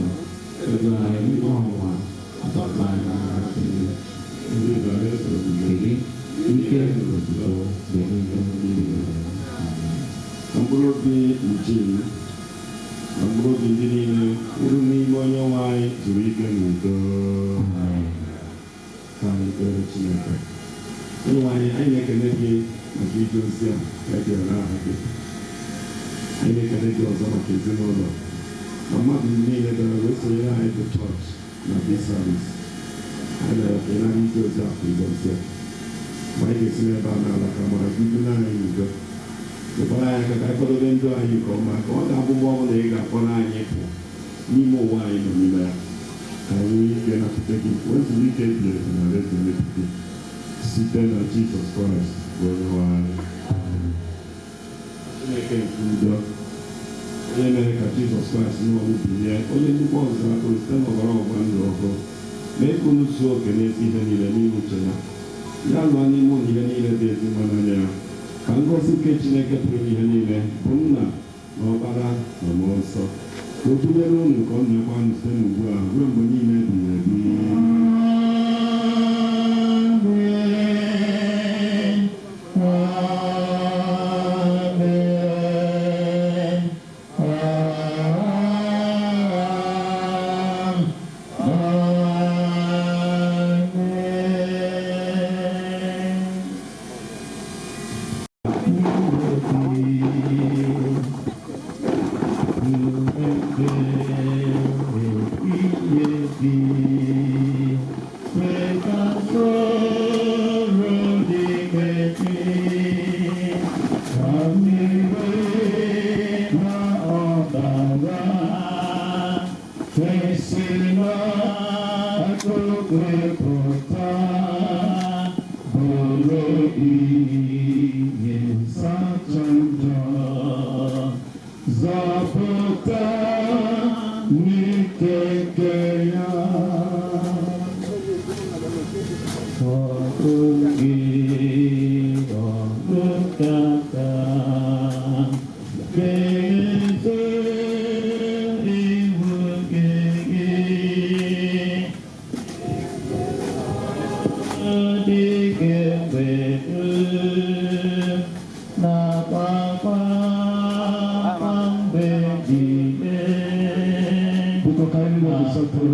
S7: edula anyị n'ime ọnwụnwa, azọpụta anyị n'aka ajọ ihe. Nke gị, ike na otuto mgbe niile ebighị ebi. Amen.
S14: Ka mkpụrụ obi Eugene na mkpụrụ obi ndị niile nwụrụ n'ime onye nwe anyị zuru ike n'udo. Ka anyị kpere Chineke. Onye nwe anyị, anyị na-ekele gị maka ije ozi a ka e jere n'aha gị. Anyị na-ekele gị ọzọ maka ezinụlọ na mmadụ niile bịara wee sonyere anyị bụ chọọchị na this service. Anyị na-arịọ ka ị nara ije ozi a ka ị gọzie. Mgbe anyị ga-esi n'ebe a na-ala, ka amara gị du anyị n'udo. Nyekwara anyị aka ka anyị kwadobe ndụ anyị nke ọma, ka ọ ga-abụ mgbe ọbụla ị ga-akpọrọ anyị pụ n'ime ụwa anyị nọ n'ime ya, ka anyị nwee ike napụta gị wee zuru ike ebighị ebi na alaeze eluigwe gị, site na Jizọs Kraịst bụ onye nwe anyị. Chineke nke udo, onye mere ka Jizọs Kraịst n'ọnwụ bilie, onye nnukwu ọzụzụ atụrụ site n'ọbara ọgbụgba ndụ ọhụrụ, mee ka unu zuo oke n'ezi ihe niile n'ime uche ya, ya lụọ n'ime unu ihe niile dị ezi mma n'anya ya. Ka ngọzi nke Chineke pụrụ ime ihe niile, bụ Nna na Ọkpara na Mmụọ Nsọ, ka o binyere unu, ka ọ nọnyekwa unu site n'ugbu a ruo mgbe niile ebighị ebi.
S7: Amen. Amen. Amen. Zọpụta n'ike nke ya. Ọgụ ọgụ kaka ga-ezo iwu gị adịghị mgbe na-akpakpa mgbe niile.
S15: Biko ka anyị niile guzotụrụ.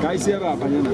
S2: Ka anyị si ebe a banye na.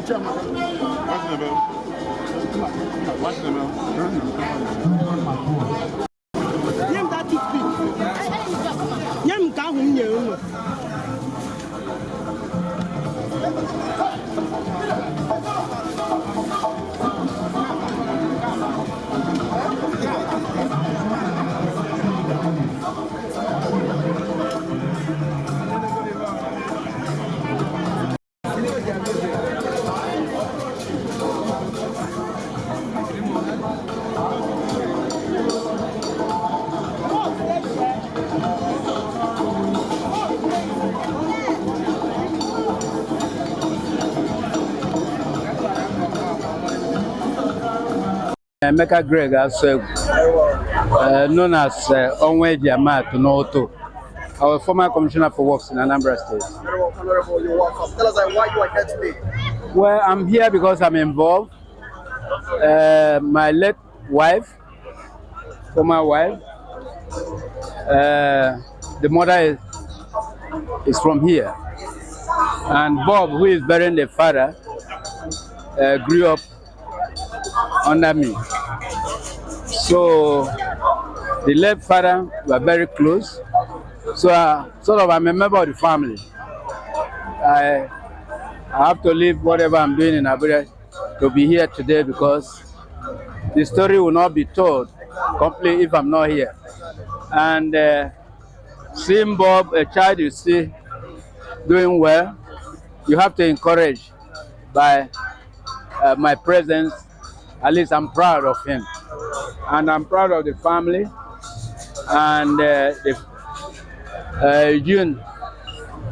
S19: Nye m that toothpick. Nye m nke ahụ m nyere unu.
S20: Emeka Greg Asegwu, known as Onwe Diamat Noto, our former commissioner for works in Anambra State.
S21: Honorable, you're welcome. Tell us why you are here today.
S20: Well, I'm here because I'm involved. My late wife, former wife, the mother is from here. And Bob, who is burying the father, grew up under me. So the late father were very close. So sort of I'm a member of the family. I have to leave whatever I'm doing in Abuja to be here today because the story will not be told completely if I'm not here. And seeing Bob, a child you see doing well, you have to encourage by my presence. At least I'm proud of him. And I'm proud of the family. And the Eugene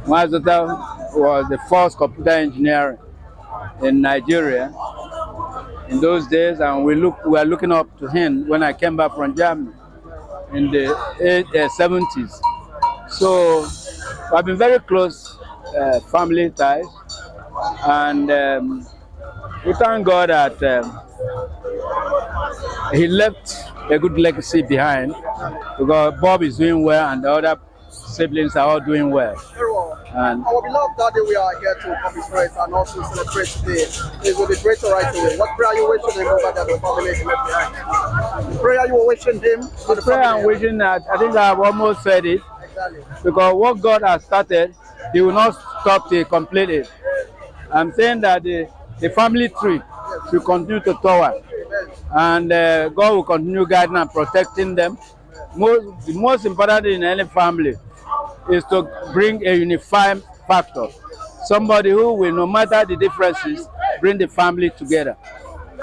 S20: Nwazota was the first computer engineer in Nigeria in those days, and we were looking up to him when I came back from Germany in the 70s. So I've been very close family ties, and we thank God that he left a good legacy behind, because Bob is doing well and the other siblings are all doing well.
S21: Very well.
S20: And
S21: Our beloved daddy, we are here to commiserate and also celebrate today. Is with the greater right away. What prayer are you wishing him over there, the family he left behind? The prayer you were wishing him and the
S20: prayer I'm
S21: family.
S20: wishing that, I think I've almost said it, because what God has started, he will not stop till he complete it. I'm saying that the family tree should continue to tower, and God will continue guiding and protecting them. The most important thing in any family is to bring a unifying factor, somebody who will, no matter the differences, bring the family together.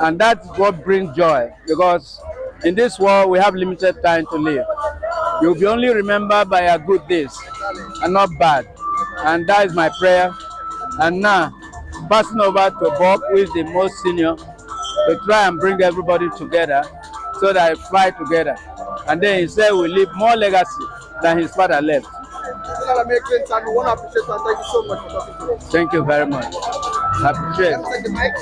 S20: And that's what brings joy, because in this world we have limited time to live. You'll be only remembered by your good days and not bad. And that is my prayer. And now, passing over to Bob, who is the most senior, to try and bring everybody together so that they fly together. And then he said we leave more legacy than his father left.
S21: We want to appreciate and thank you so much for talking to us.
S20: Thank you very much. I appreciate it.
S21: Take the mic.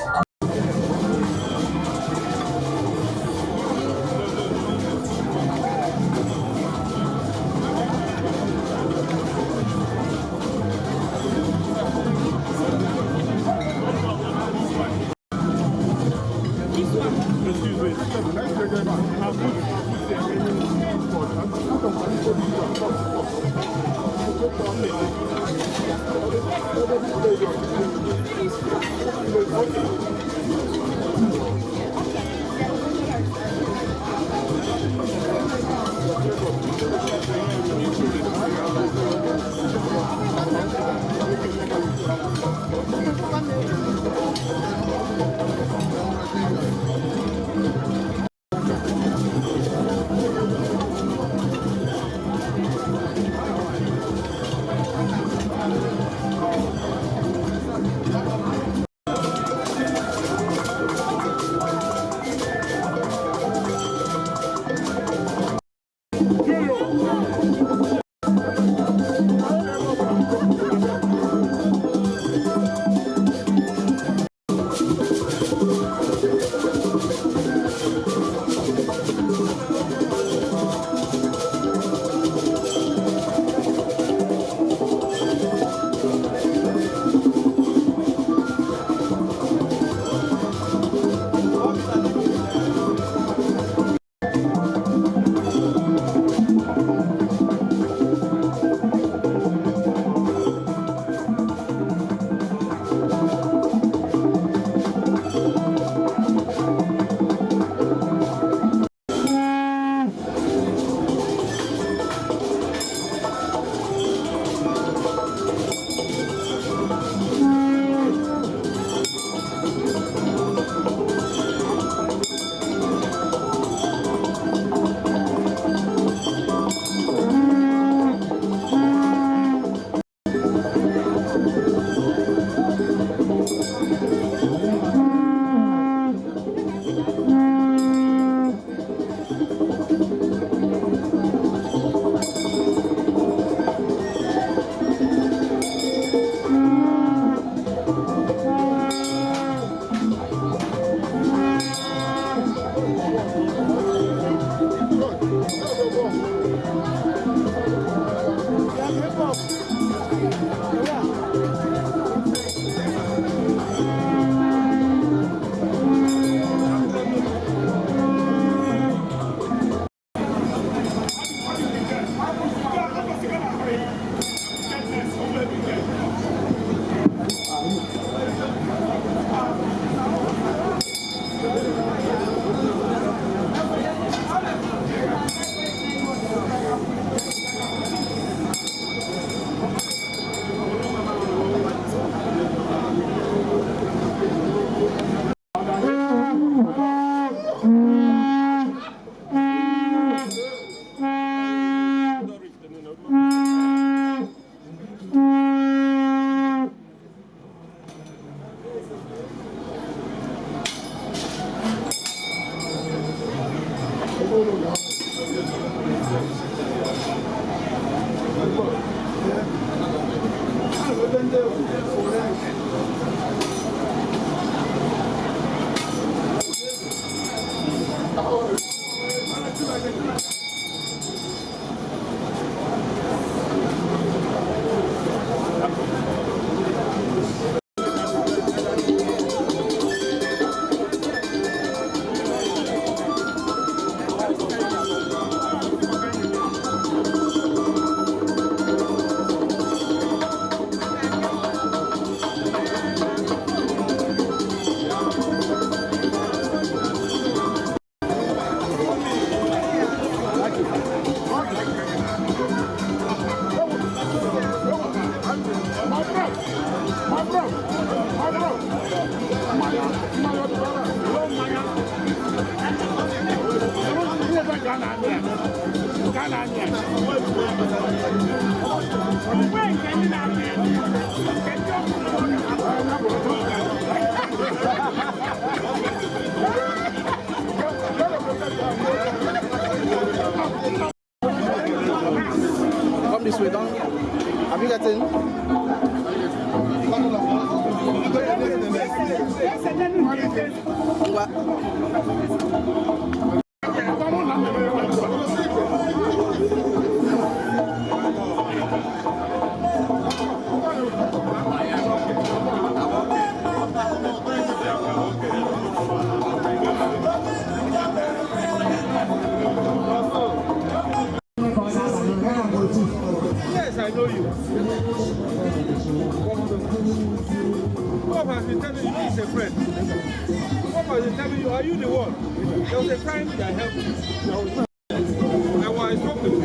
S21: Come this way, don't. Have you gotten?
S3: Yes, I know you. Bob has been telling you he's a friend. Bob has been telling you, are you the one? There was a time that I helped you. And when I spoke to you,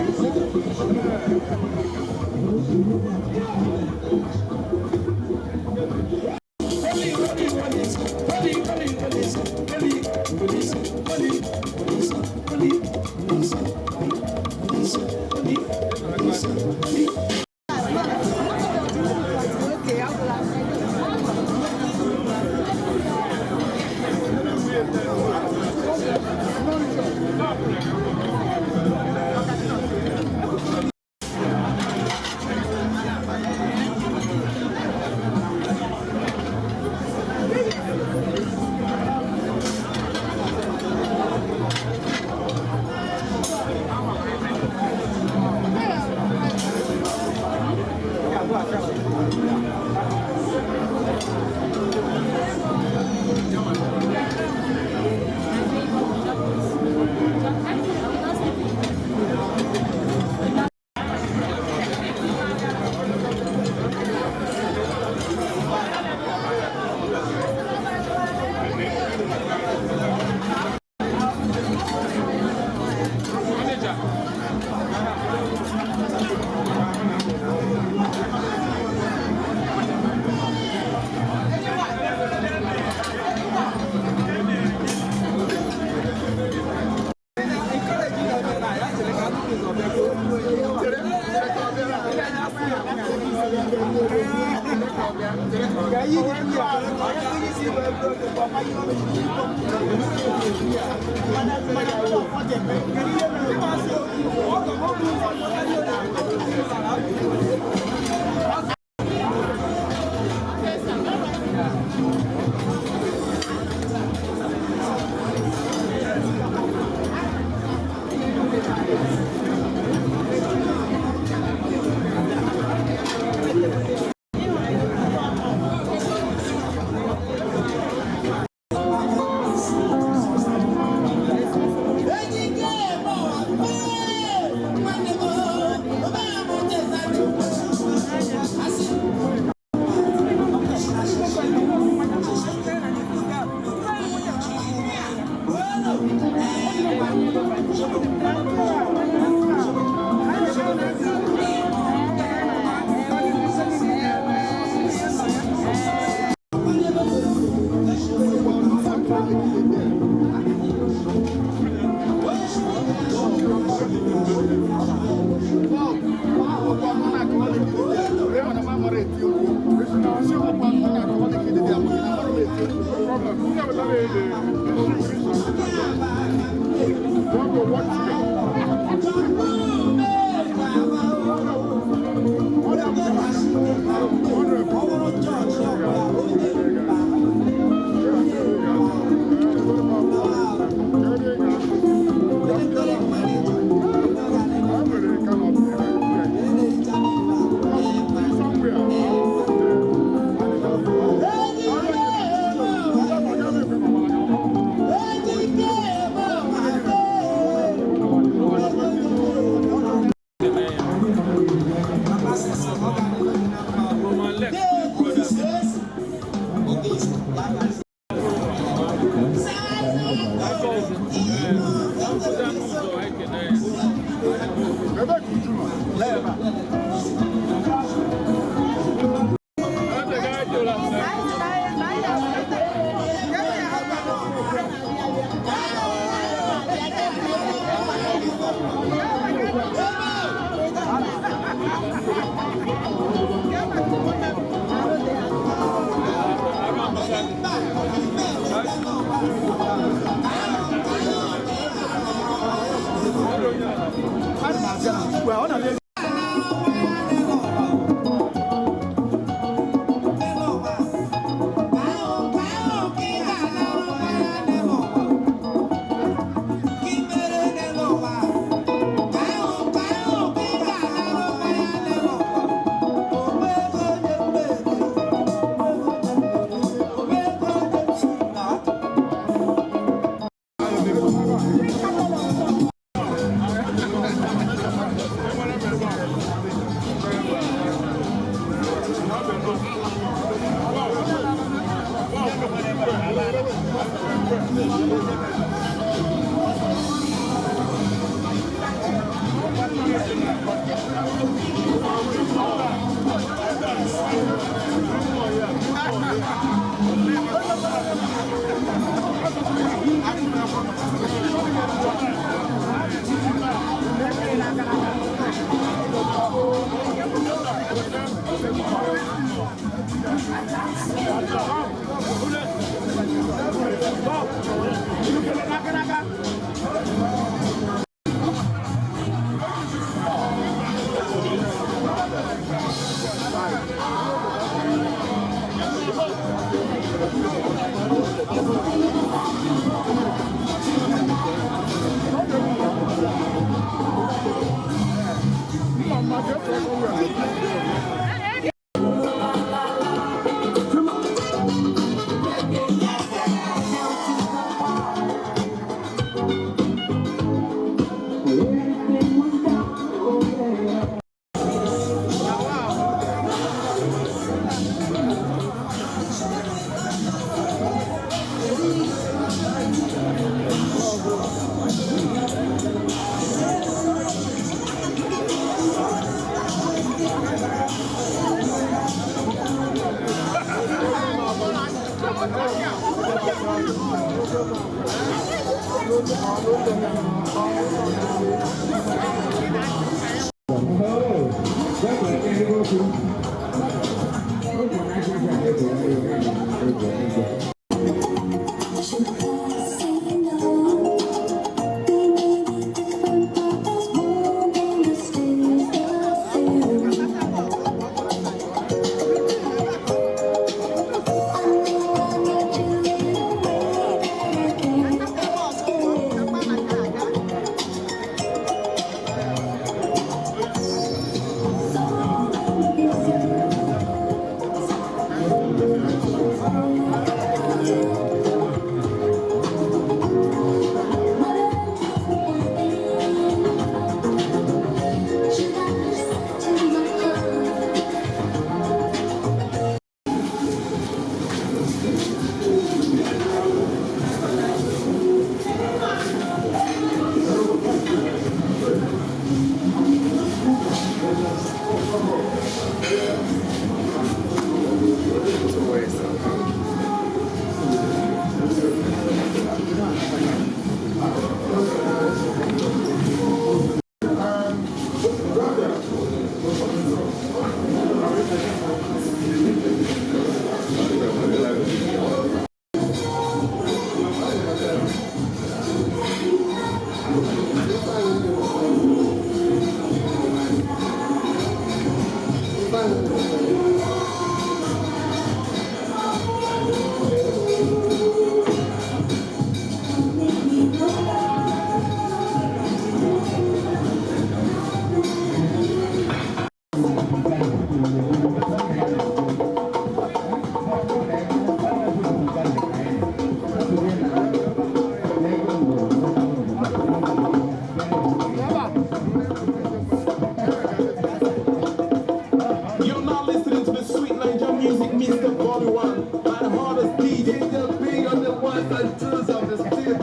S6: You're now listening to the sweet Niger music, Mr. Bobby One, by the hardest DJ, the big on the ones and twos of the street.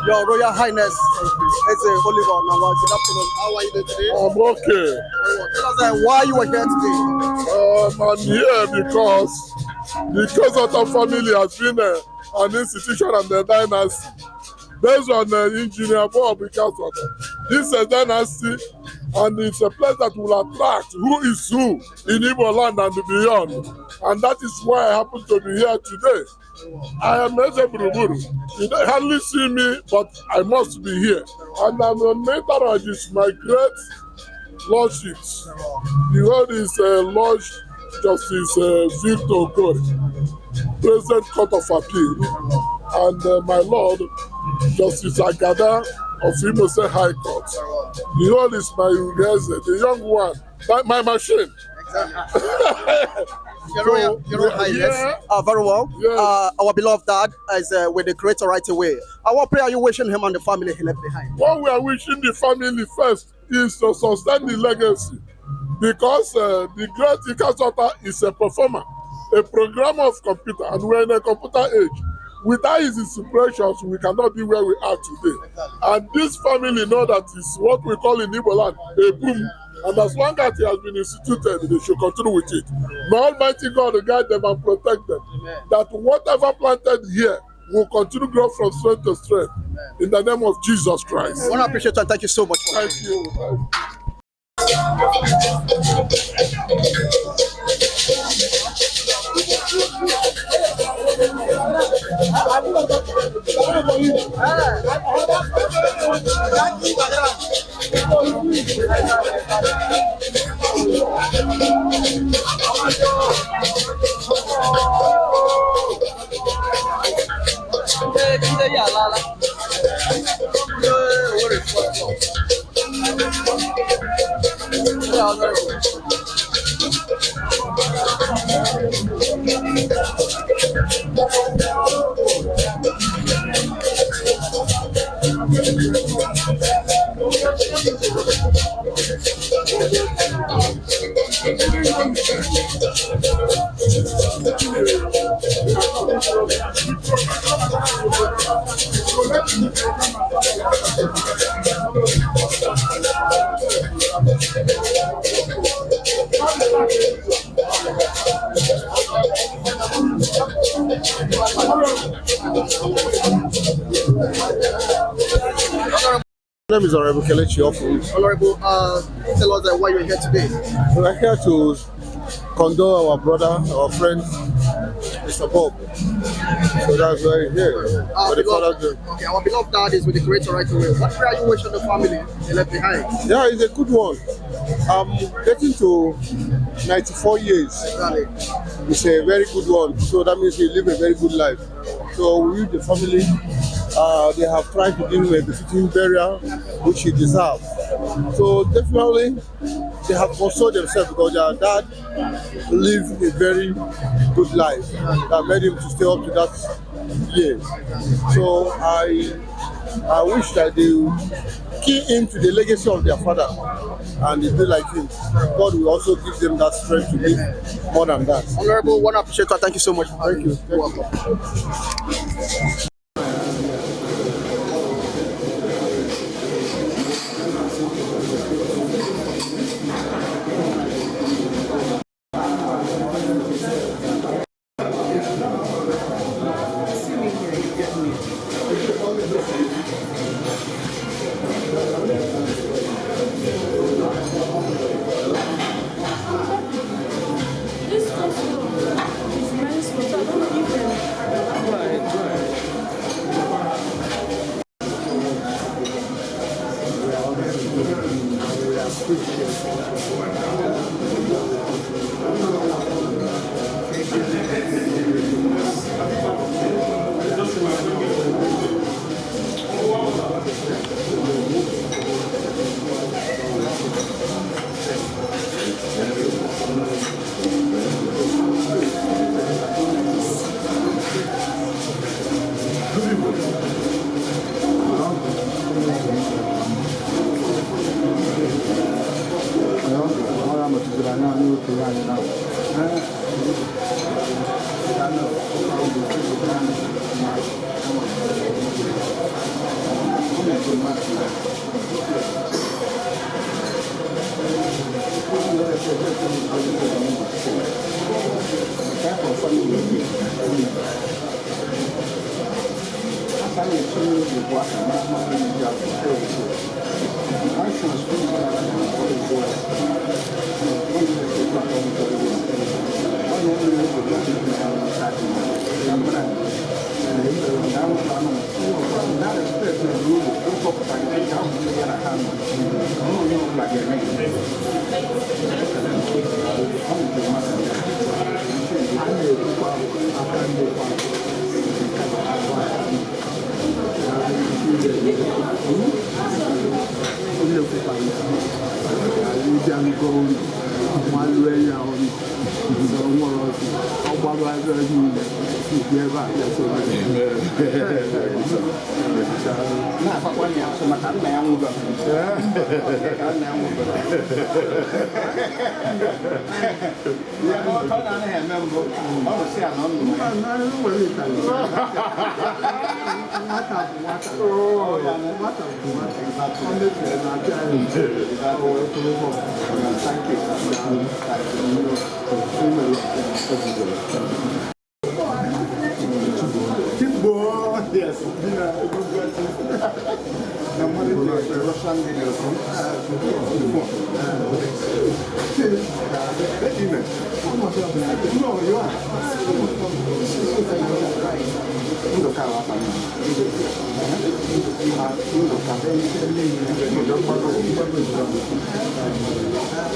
S21: Your Royal Highness, Eze Oliver Nawa, good afternoon. How are you doing today?
S22: I'm okay.
S21: Tell us why you are here today.
S22: I'm here because the Kezota family has been
S1: an institution and a dynasty based on Engineer Bob Ikeazọta. This is a dynasty and it's a place that will attract who is who in Igbo land and beyond. And that is why I happen to be here today. I am Eze Buruburu. You don't hardly see me, but I must be here. And I'm a mentor of this, my great lordships. The word is Lord Justice Victor Okori, President Court of Appeal, and my Lord Justice Agada of Imo State High Court. The whole is my Ugeze, the young one, my machine.
S21: Your Royal Highness, very well. Our beloved dad is with the creator right away. What prayer are you wishing him and the family he left behind?
S1: What we are wishing the family first is to sustain the legacy, because the great Ikeazọta is a performer, a programmer of computer, and we're in a computer age. Without his inspirations, we cannot be where we are today. And this family know that is what we call in Igbo land a boom. And as long as it has been instituted, they should continue with it. May Almighty God guide them and protect them. Amen. That whatever planted here will continue to grow from strength to strength. Amen. In the name of Jesus Christ.
S21: I want to appreciate and thank you so much.
S1: Thank you.
S4: My name is Honorable Kelechi Ofu.
S21: Honorable, tell us why you're here today.
S4: We are here to condole our brother, our friend, Mr. Bob. So that's why we're here.
S21: Okay, our beloved dad is with the creator right away. What prayer you wish on the family they left behind?
S4: Yeah, it's a good one. Getting to 94 years.
S21: Exactly.
S4: It's a very good one. So that means he lived a very good life. So we, the family, they have tried to give him a befitting burial, which he deserves. So definitely, they have consoled themselves because their dad lived a very good life that made him to stay up to that year. So I wish that they key into the legacy of their father and they be like him. God will also give them that strength to live more than that.
S21: Honorable, one appreciator, thank you so much.
S4: Thank you.
S21: You're welcome.
S22: This costume is nice, but I don't give them.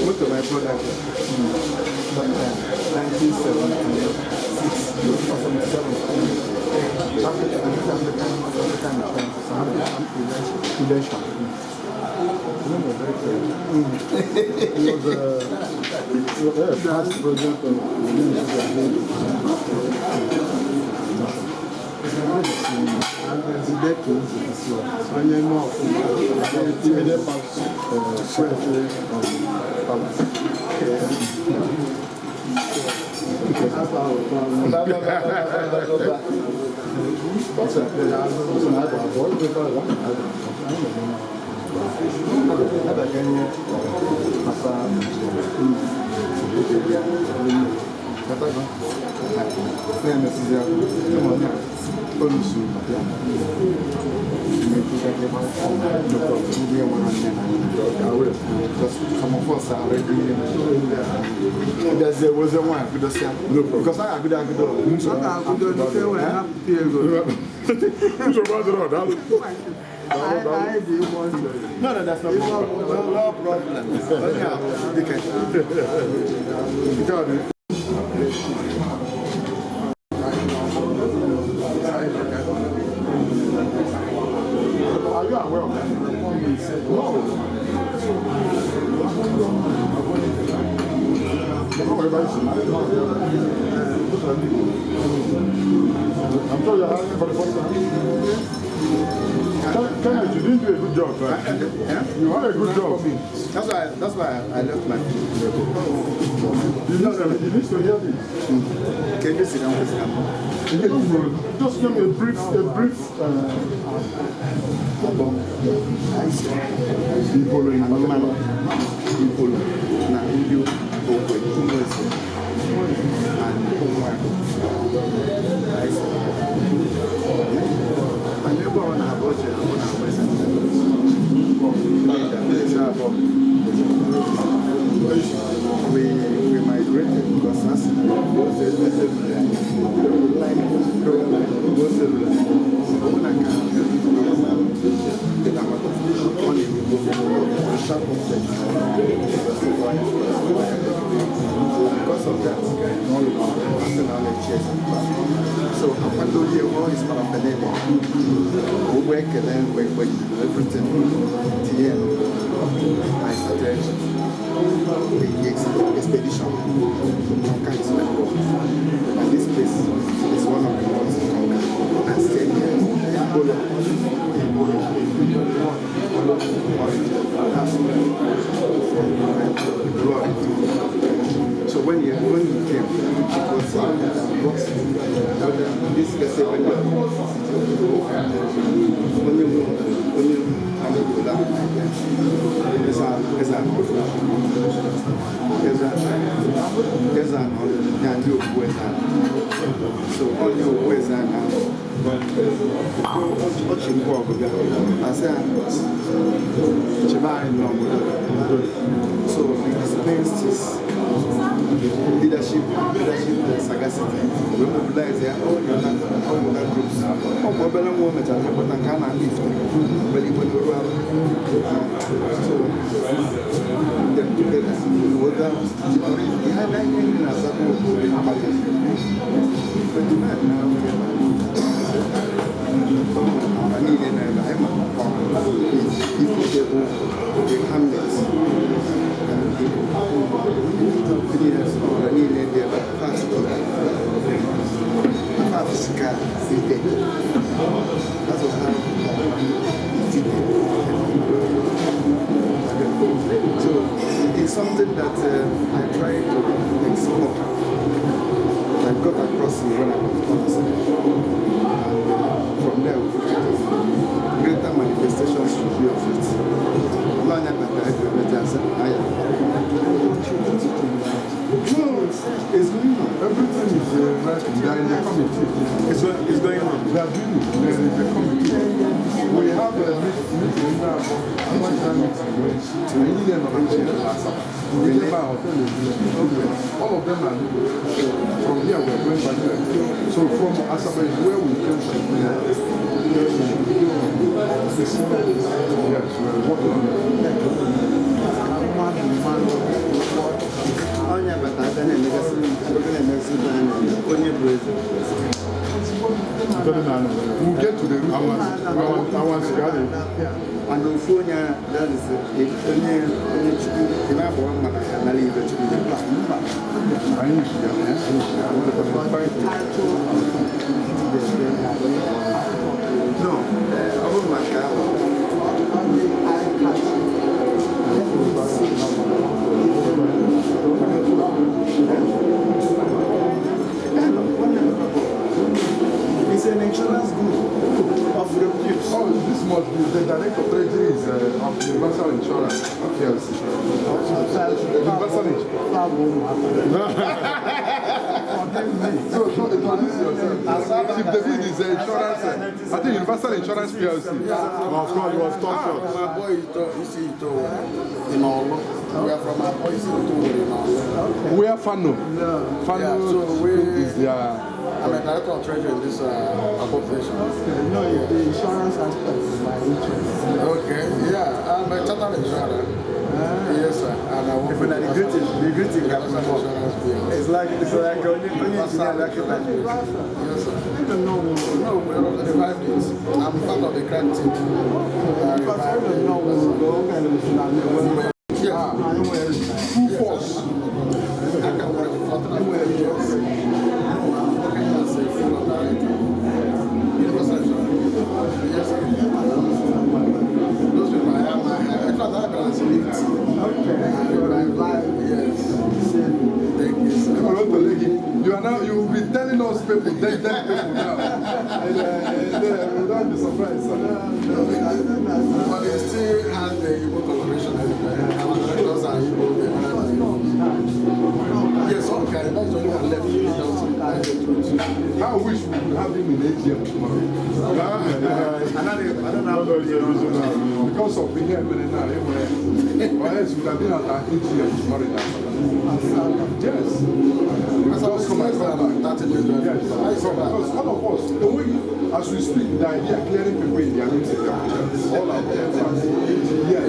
S2: Most of my brothers, 1976 or 77, African election.
S18: He was a past president of the immediate past secretary of Palace.
S2: Some of us are already. There's was a one. Because I could No, that's not problem. No problem.
S18: Are you aware of that? No. I'm sure you're having for the first time. Kenneth, you didn't do a good job. Right? You had a good job.
S2: That's why I left my.
S18: You need to hear this.
S2: Can you sit down?
S18: Just give me a brief.
S2: Ipolo in particular. Ipolo. Na Indio, Okwe, Umwese, and Umwako. And everyone have also we migrated because that's because of that, so all his paraphernalia, work and then everything. The end, I started the expedition to conquer his people. And this place is one of the ones to conquer. And stay here. So when he came, he was this is so Ọ chị ngwa ọgụ bịa, asị ya chebe anyị n'obodo. So he dispensed his leadership sagacity wee mobilize ya all the other groups. Ọ bụ obere nwa o mechara jepụta nke a na-akpọ Ifite obere igwe n'oru arụ. So them together wee gaa ihe na ihe ndị na-azapụ Abacha. But the man now, ọha niile na ebe anyị ma Ifite bụ the hamlet. Ọha niile dị ebe a afọ ka ite. That was how Ifite. So it's something that I try to explore. I got across it when I was on. And from there, we took it. Greater manifestations should be of it. N'ọnya kpatara eji emeta asị aya.
S18: No, it's going on. Everything is right. They are in the committee.
S2: It's going on.
S18: They are doing it. They are in the committee. We have a meeting now. Meeting meeting. All of them are from here. We are going back there. So from Asaba is where we came from. Yes, we are working on it.
S2: Onye bata abịa na-emegasị be anyị onye bụ eze.
S18: We'll get to the root of our garden.
S2: And ofu onye, that is onye Chukwu ebe abụọ maka ya nara ibe Chukwu.
S18: Anyị ji ya, anyị ji ya.
S2: No, ọ bụrụ maka ahụ. It's an insurance group of repute.
S18: Oh, this must be the director of treasury is of Universal Insurance, PLC. Universal Insurance. So introduce yourself. Chief David is the insurance, I think Universal Insurance PLC.
S4: Of course, he was top shot.
S9: My boy, you see, Ito, in Olo. We are from our boy, Ito, in Olo.
S18: We are Fano.
S9: Yeah.
S18: Fano
S9: Yeah, so we,
S18: is their.
S9: I'm a director of treasury in this association.
S19: No, the insurance aspect is my interest.
S9: Okay, yeah, I'm a chartered insurer. Yes, sir. And I work
S2: If na the greeting happen
S9: Universal
S2: more.
S9: Insurance PLC.
S2: It's like only engineer like it.
S9: Yes, sir.
S19: I don't know.
S9: No, we revived it. I'm part of the crime team.
S19: Because I don't know where
S9: Yeah.
S18: Full force.
S9: I can work for 3 years. I'm working as a full director. Universal Insurance. Yes, sir. Those people, I am. In fact, I have an lift.
S19: Okay.
S9: Yes. Thank you, sir.
S18: You are now, you will be telling us people, dead, dead people now. And we don't be surprised, sir.
S9: But they still have the Igbo coloration everywhere. Our directors are Igbo. They are Igbo. Yes, okay. That's the only one left. That's the truth.
S18: I wish we could have him in AGM tomorrow.
S2: I don't know.
S18: Because of here now, anyway. Or else we would have been at our AGM tomorrow in Asaba. Yes. We
S9: Because
S18: just come and come back.
S9: 30 minutes.
S18: Yes. Because all of us, the way as we speak, the idea clearing people in their rooms in their hotels. All our hotels. Yes.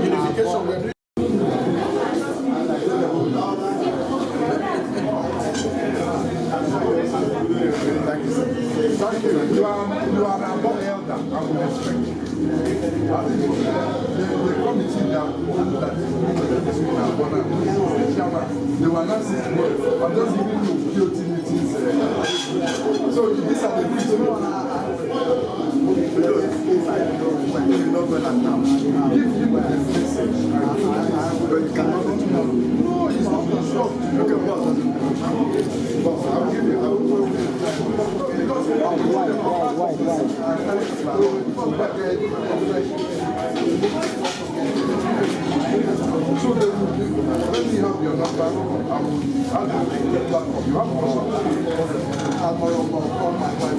S9: Unification, we're doing.
S2: Thank you, sir.
S18: Thank you. You are above elder. I will respect you. I think the committee that is in Abona, the chairman, they were not sitting there. I'm just giving you POT meetings. So these are the things.
S2: If you not go and now,
S18: Give him the message.
S2: But you cannot go tomorrow.
S18: No, it's not the shop.
S2: Okay, boss. Boss, I will give you. I will.
S18: Because
S2: Why?
S18: So
S9: So they will, let me have your number. I will add the platform. You have WhatsApp.
S21: I'll call my wife.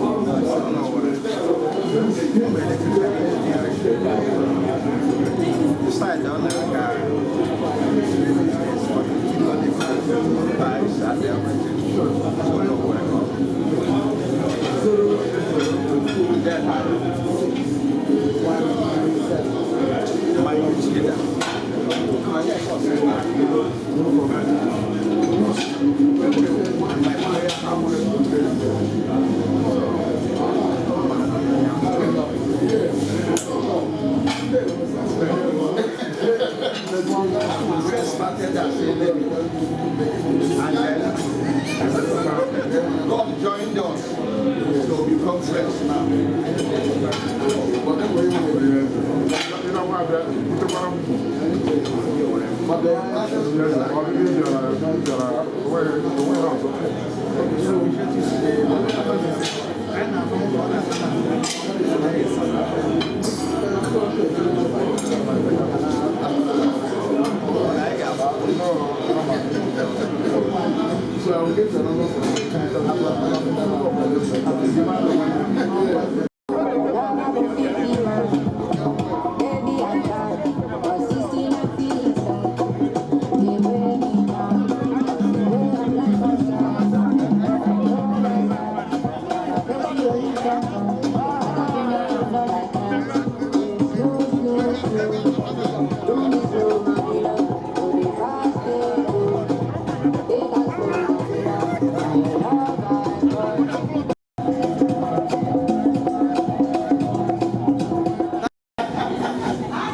S4: Started as a baby. And then God joined us to become friends now.
S9: So I will get your number.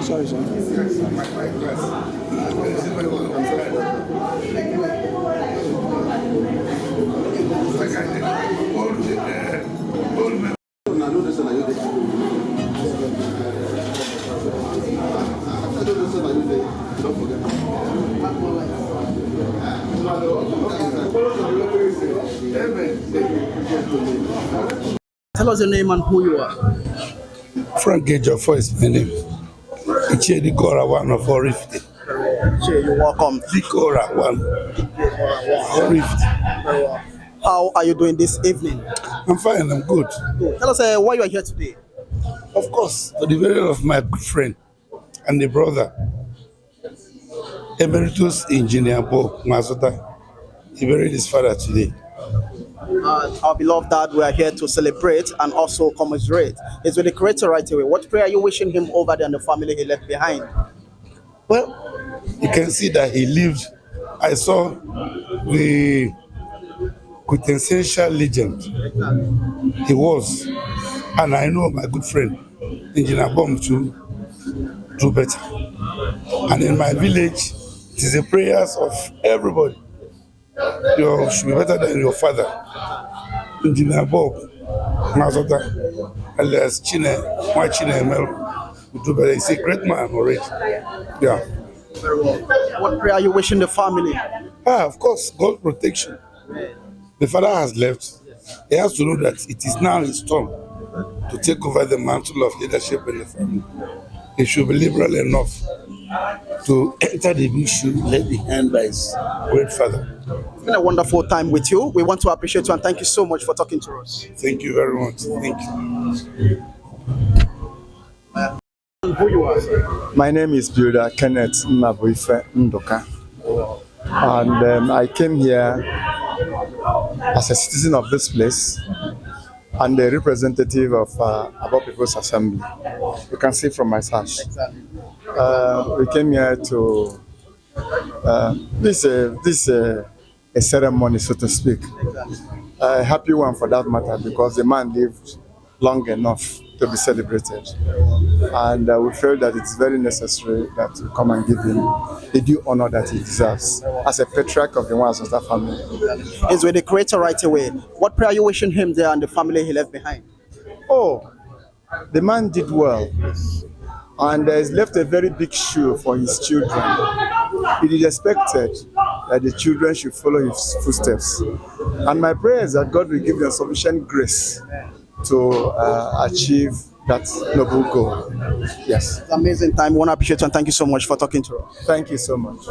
S2: Sorry, sir.
S21: Tell us your name and who you are.
S8: Frank Ejiofor is my name. Ichie Dikora one of Orifite.
S21: Ichie, you're welcome.
S8: Dikora one. Orifite.
S21: How are you doing this evening?
S8: I'm fine, I'm good.
S21: Good. Tell us why you are here today.
S8: Of course, for the burial of my good friend and the brother, Emeritus Engineer Bob Mazuta. He buried his father today.
S21: Our beloved dad, we are here to celebrate and also commiserate. It's with the creator right away. What prayer are you wishing him over there and the family he left behind?
S8: Well, you can see that he lived. I saw the quintessential legend he was, and I know my good friend, Engineer Bomb, to do better. And in my village, it is the prayers of everybody. You should be better than your father, Engineer Bob Mazota, alias Chine, my Chine Mel, will do better. He's a great man already. Yeah.
S21: Very well. What prayer are you wishing the family?
S8: Ah, of course, God's protection. The father has left. He has to know that it is now his turn to take over the mantle of leadership in the family. He should be liberal enough to enter the big shoe left behind by his great father.
S21: It's been a wonderful time with you. We want to appreciate you and thank you so much for talking to us.
S8: Thank you very much. Thank you.
S21: Who you are, sir?
S2: My name is Builder Kenneth Nnabuife Ndoka, and I came here as a citizen of this place and a representative of Abo People's Assembly. You can see from my sash. We came here to this this a ceremony, so to speak. A happy one for that matter, because the man lived long enough to be celebrated. And we feel that it's very necessary that we come and give him the due honor that he deserves as a patriarch of the Nwazuta family.
S21: It's with the creator right away. What prayer are you wishing him there and the family he left behind?
S2: Oh, the man did well and has left a very big shoe for his children. It is expected that the children should follow his footsteps. And my prayer is that God will give them sufficient grace to achieve that noble goal. Yes.
S21: It's amazing time. We want to appreciate you and thank you so much for talking to us.
S2: Thank you so much.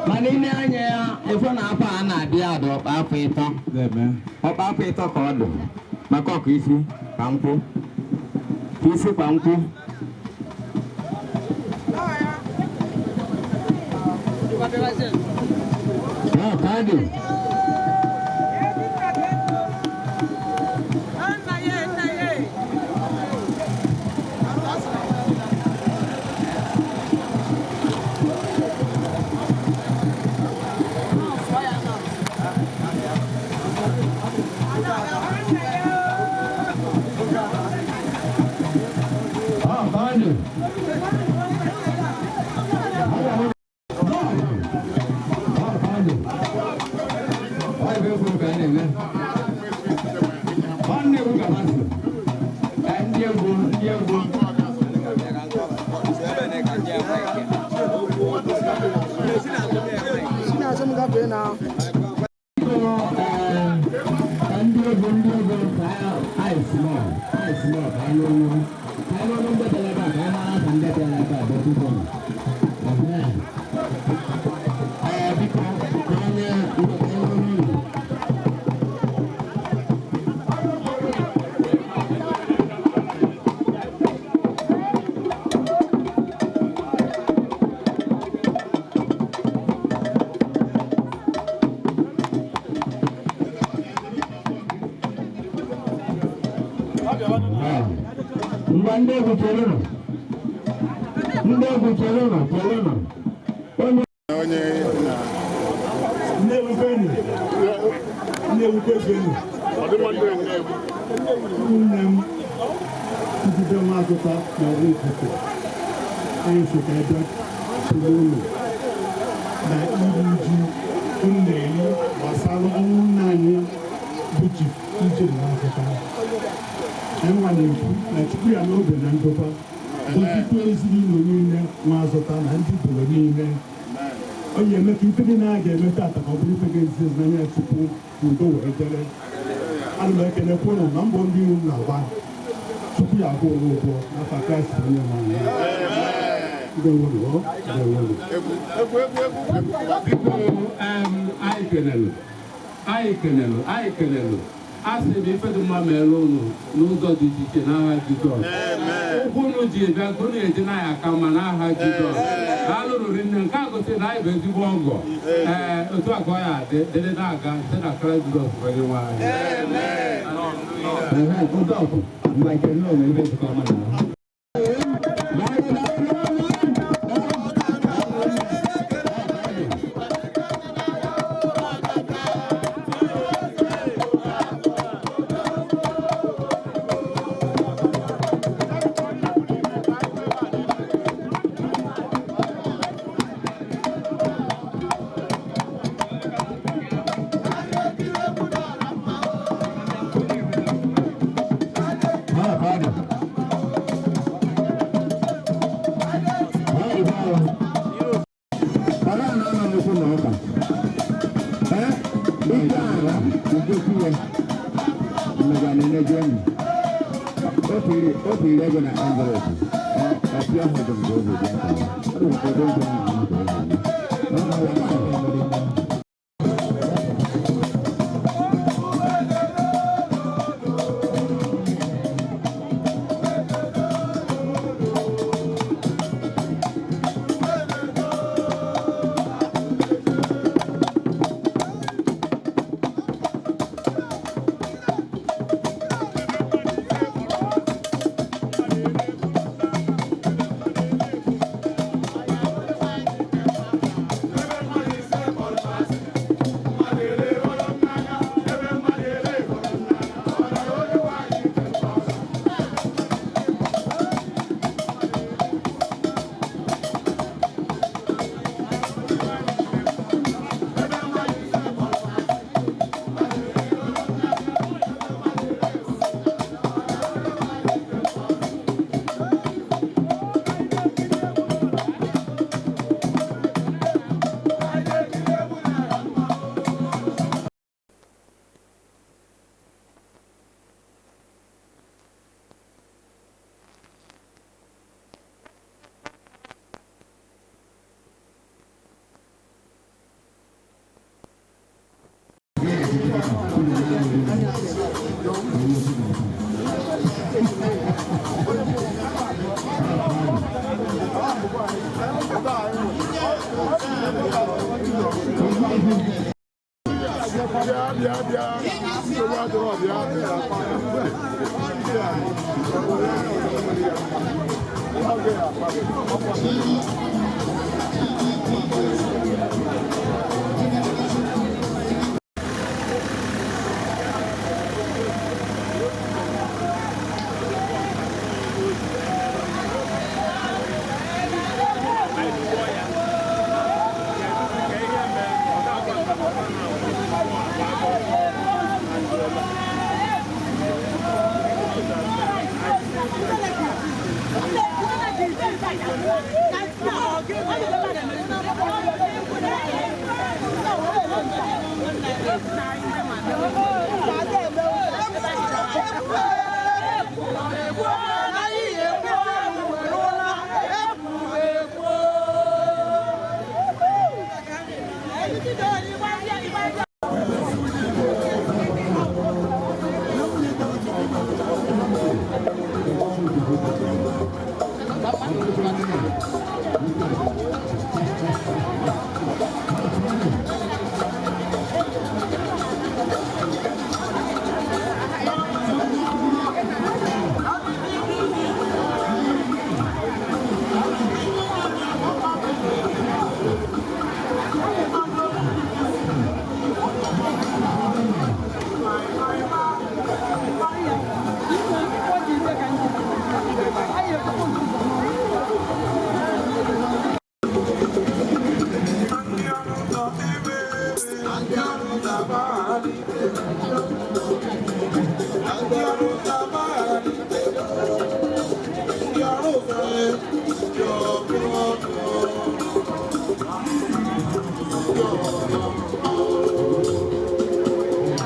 S7: Mana ị na-anya ya ịfụ na afọ a na-abịa adụ ọkpa afọ ịtọ ọkpa afọ ịtọ ka ọ dụ maka ọkụ isi kwa nkwụ isi kwa nkwụ. Ya ka ọ dị. Ngwa ndị egwu chere nụ, ndị egwu chere nụ, chere nụ. Onye
S17: Nne m Nzube Nwazụta na Oraifite, anyị si ka bịa soro unu na iri uju unu na-eri gbasara ọnwụ nna anyị bụ Chief Ijere Nwazụta. Anyị nwa na-ekwu na Chukwu ya n'oge na ndokwa gọzikwa ezinụlọ niile Nwazụta na ndị Igbo niile. Ọ ga-eme ka ife niile a ga-eme tata ka ọ bụrụ ife ga-ezi ezi n'anya Chukwu, udo wee dere. Ana m ekelekwa ụnụ na mbọ ndị unu na-agba. Chukwu ya akwụ ụgwọ ụgwọ n'afa Kraịst onye nwe anyị. Ndewonu, ndewonu.
S7: Biko, anyị kelelu, anyị kelelu, anyị kelelu. A sị na ife dị mma meere unu n'ụzọ dị iche iche n'aha Jizọs. Ụkwụ unu ji bịa nke unu eji naghị aka mma n'aha Jizọs. Daalụ rinne, nke a gosiri na anyị bụ ezigbo ọgọ. Ee, otu a ka ọ ya adị dịrị na-aga site na Kraịst Jizọs bụ onye nwe anyị. Udọkụ, Michael Nọ nwere ebe nzukọ ọma na.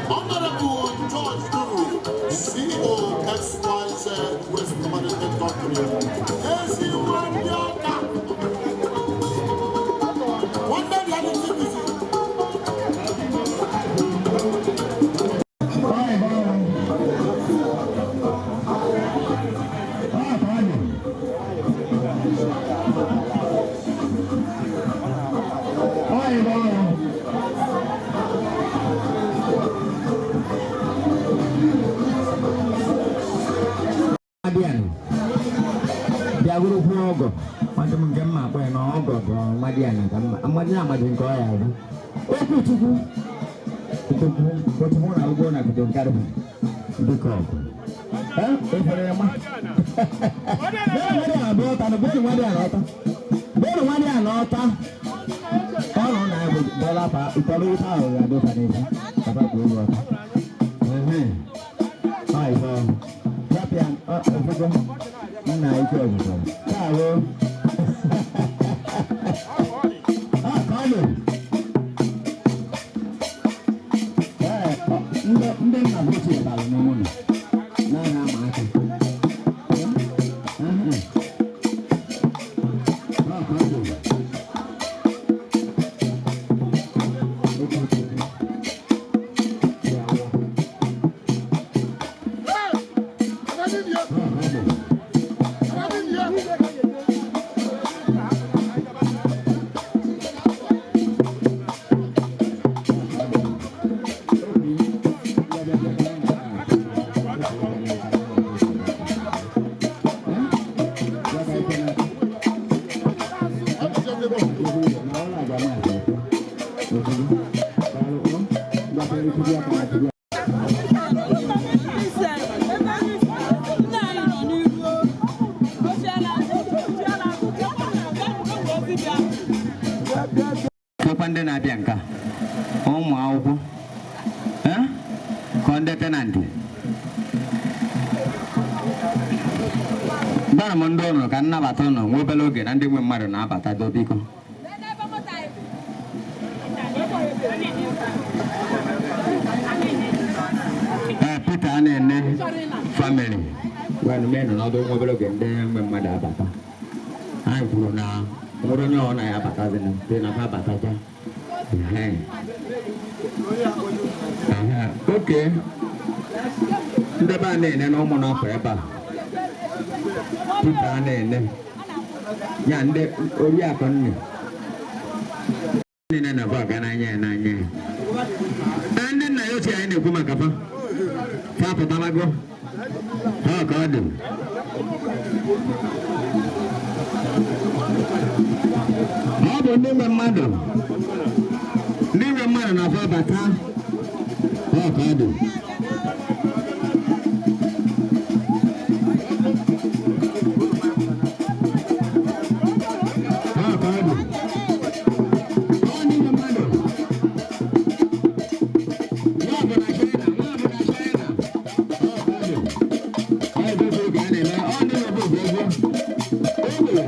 S18: Honorable George Duru, CEO XYZ Waste Management Company. Ezi nwanne ọka. Nwanne dị adịghị busy.
S7: Bye, bye.
S10: Amadi ya na ka mma amadi na amadi nke ọ ya bụ okwu Chukwu okwu otu mụ na ụgwọ na bido nkarị biko ọgụ efere ya ma bẹ́ẹ̀ni wọ́n ní àná ọ̀tá ọ̀nà ọ̀nà ẹ̀bùn bọ́lá pa ìtọ́lú ìta ọ̀rọ̀ àdófà ní ìfẹ́ bàbá gbòòrò ọ̀tá ọ̀ ìfọ̀ rápíà ọ̀fọ́gbọ́ nna ike ọ̀gùsọ̀ káàró ọ̀kọ́lù ndị nna bụ ochie balụ n'ụlọ na-ana ama aka. Kekwa ndị na-abịa nka ụmụ akwụkwọ ka ndị tenantị gbara m ndị ụlọ ka nnabata ụlọ nwa obere oge na ndị nwe mmadụ na-abata do biko. Ee, Peter a na-ene family gwanụ menụ n'ọdụ nwa obere oge ndị nwe mmadụ abata. Anyị kwuru na nwere onye ọ na ya abatazina dị na fa abataja. Oke ndị be a na-ene na ụmụ n'afọ ebe a Peter a na-ene ya ndị oriakụ nne niile na bụ aga n'anya ya n'anya ya. Ee, ndị nna ya ochie anyị na-ekwu maka fa fa pụtabago ọ ka ọ dị. Ọ bụ ndị nwe mmadụ ndị nwe mmadụ na-afọ bata ọ ka ọ dị. Ọ ka ọ dị. Ọ ndị nwe mmadụ. Nwa bụ na China, nwa bụ na China. Ọ ka ọ dị. Ọ ebe bụ ka a na-eme. Ọ ndị nwe bụ ego. Ogbe.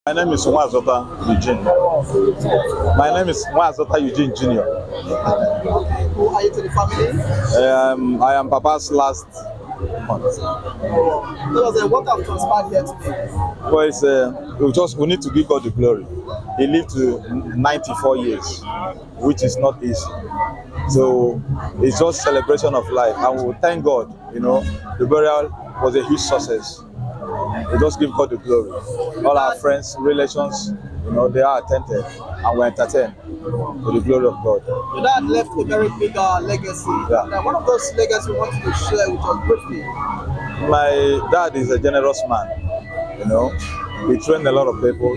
S12: My name is Nwazota Eugene. My name is Nwazota Eugene Jr.
S21: Okay, who are you to the family?
S12: I am Papa's last month.
S21: Tell us what have transpired here today.
S12: Well, it's, we need to give God the glory. He lived to 94 years, which is not easy. So it's just celebration of life, and we thank God. You know, the burial was a huge success. We just give God the glory. All our friends, relations, they are attended and we're entertained to the glory of God.
S21: Your dad left a very big legacy.
S12: Yeah.
S21: And, one of those legacies we wanted to share with us briefly.
S12: My dad is a generous man. He trained a lot of people.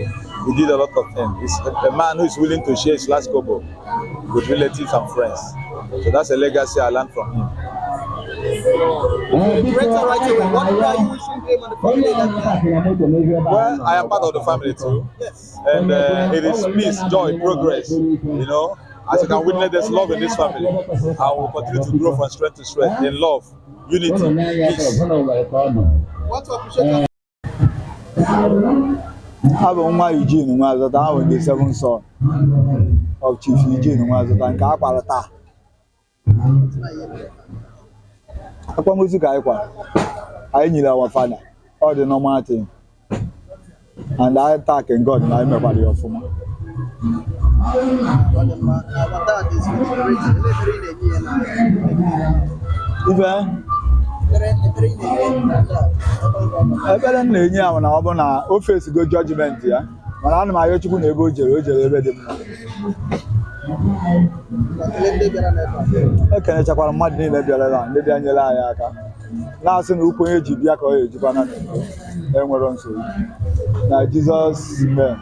S12: He did a lot of things. He's a man who is willing to share his last kobo with relatives and friends. So that's a legacy I learned from him.
S21: The greater right away. What prayer are you wishing him and the family that
S12: Well, I am part of the family too.
S21: Yes.
S12: And it is peace, joy, progress. As you can witness, there's love in this family. And we'll continue to grow from strength to strength in love, unity, peace.
S21: Want to appreciate
S2: Abụ nwa Eugene Nwazọta, ahụ the seven son of Chief Eugene Nwazọta nke a kwara taa. Akwamozu ka anyị kwara. Anyị nyere our father all the normal thing and I thank God na anyị mekwara ya ọfụma.
S21: Our dad is celebrating. Ekpere ị na-enye ya na
S2: Ife
S21: ekpere ị na-enye dad.
S2: Ekpere m na-enye ya bụ na ọ bụ na o fesigo judgment ya, mana ana m arịọ Chukwu na ebe o jere ebe dị mma.
S21: Ekele ndị bịara n'ebe a.
S2: Ekenechakwara mmadụ niile bịara ebe a, ndị bịa nyere anyị aka, na-asị na ụkwụ onye ji bịa ka ọ ga-ejikwa na n'udo, enwero nsogbu na Jizọs name.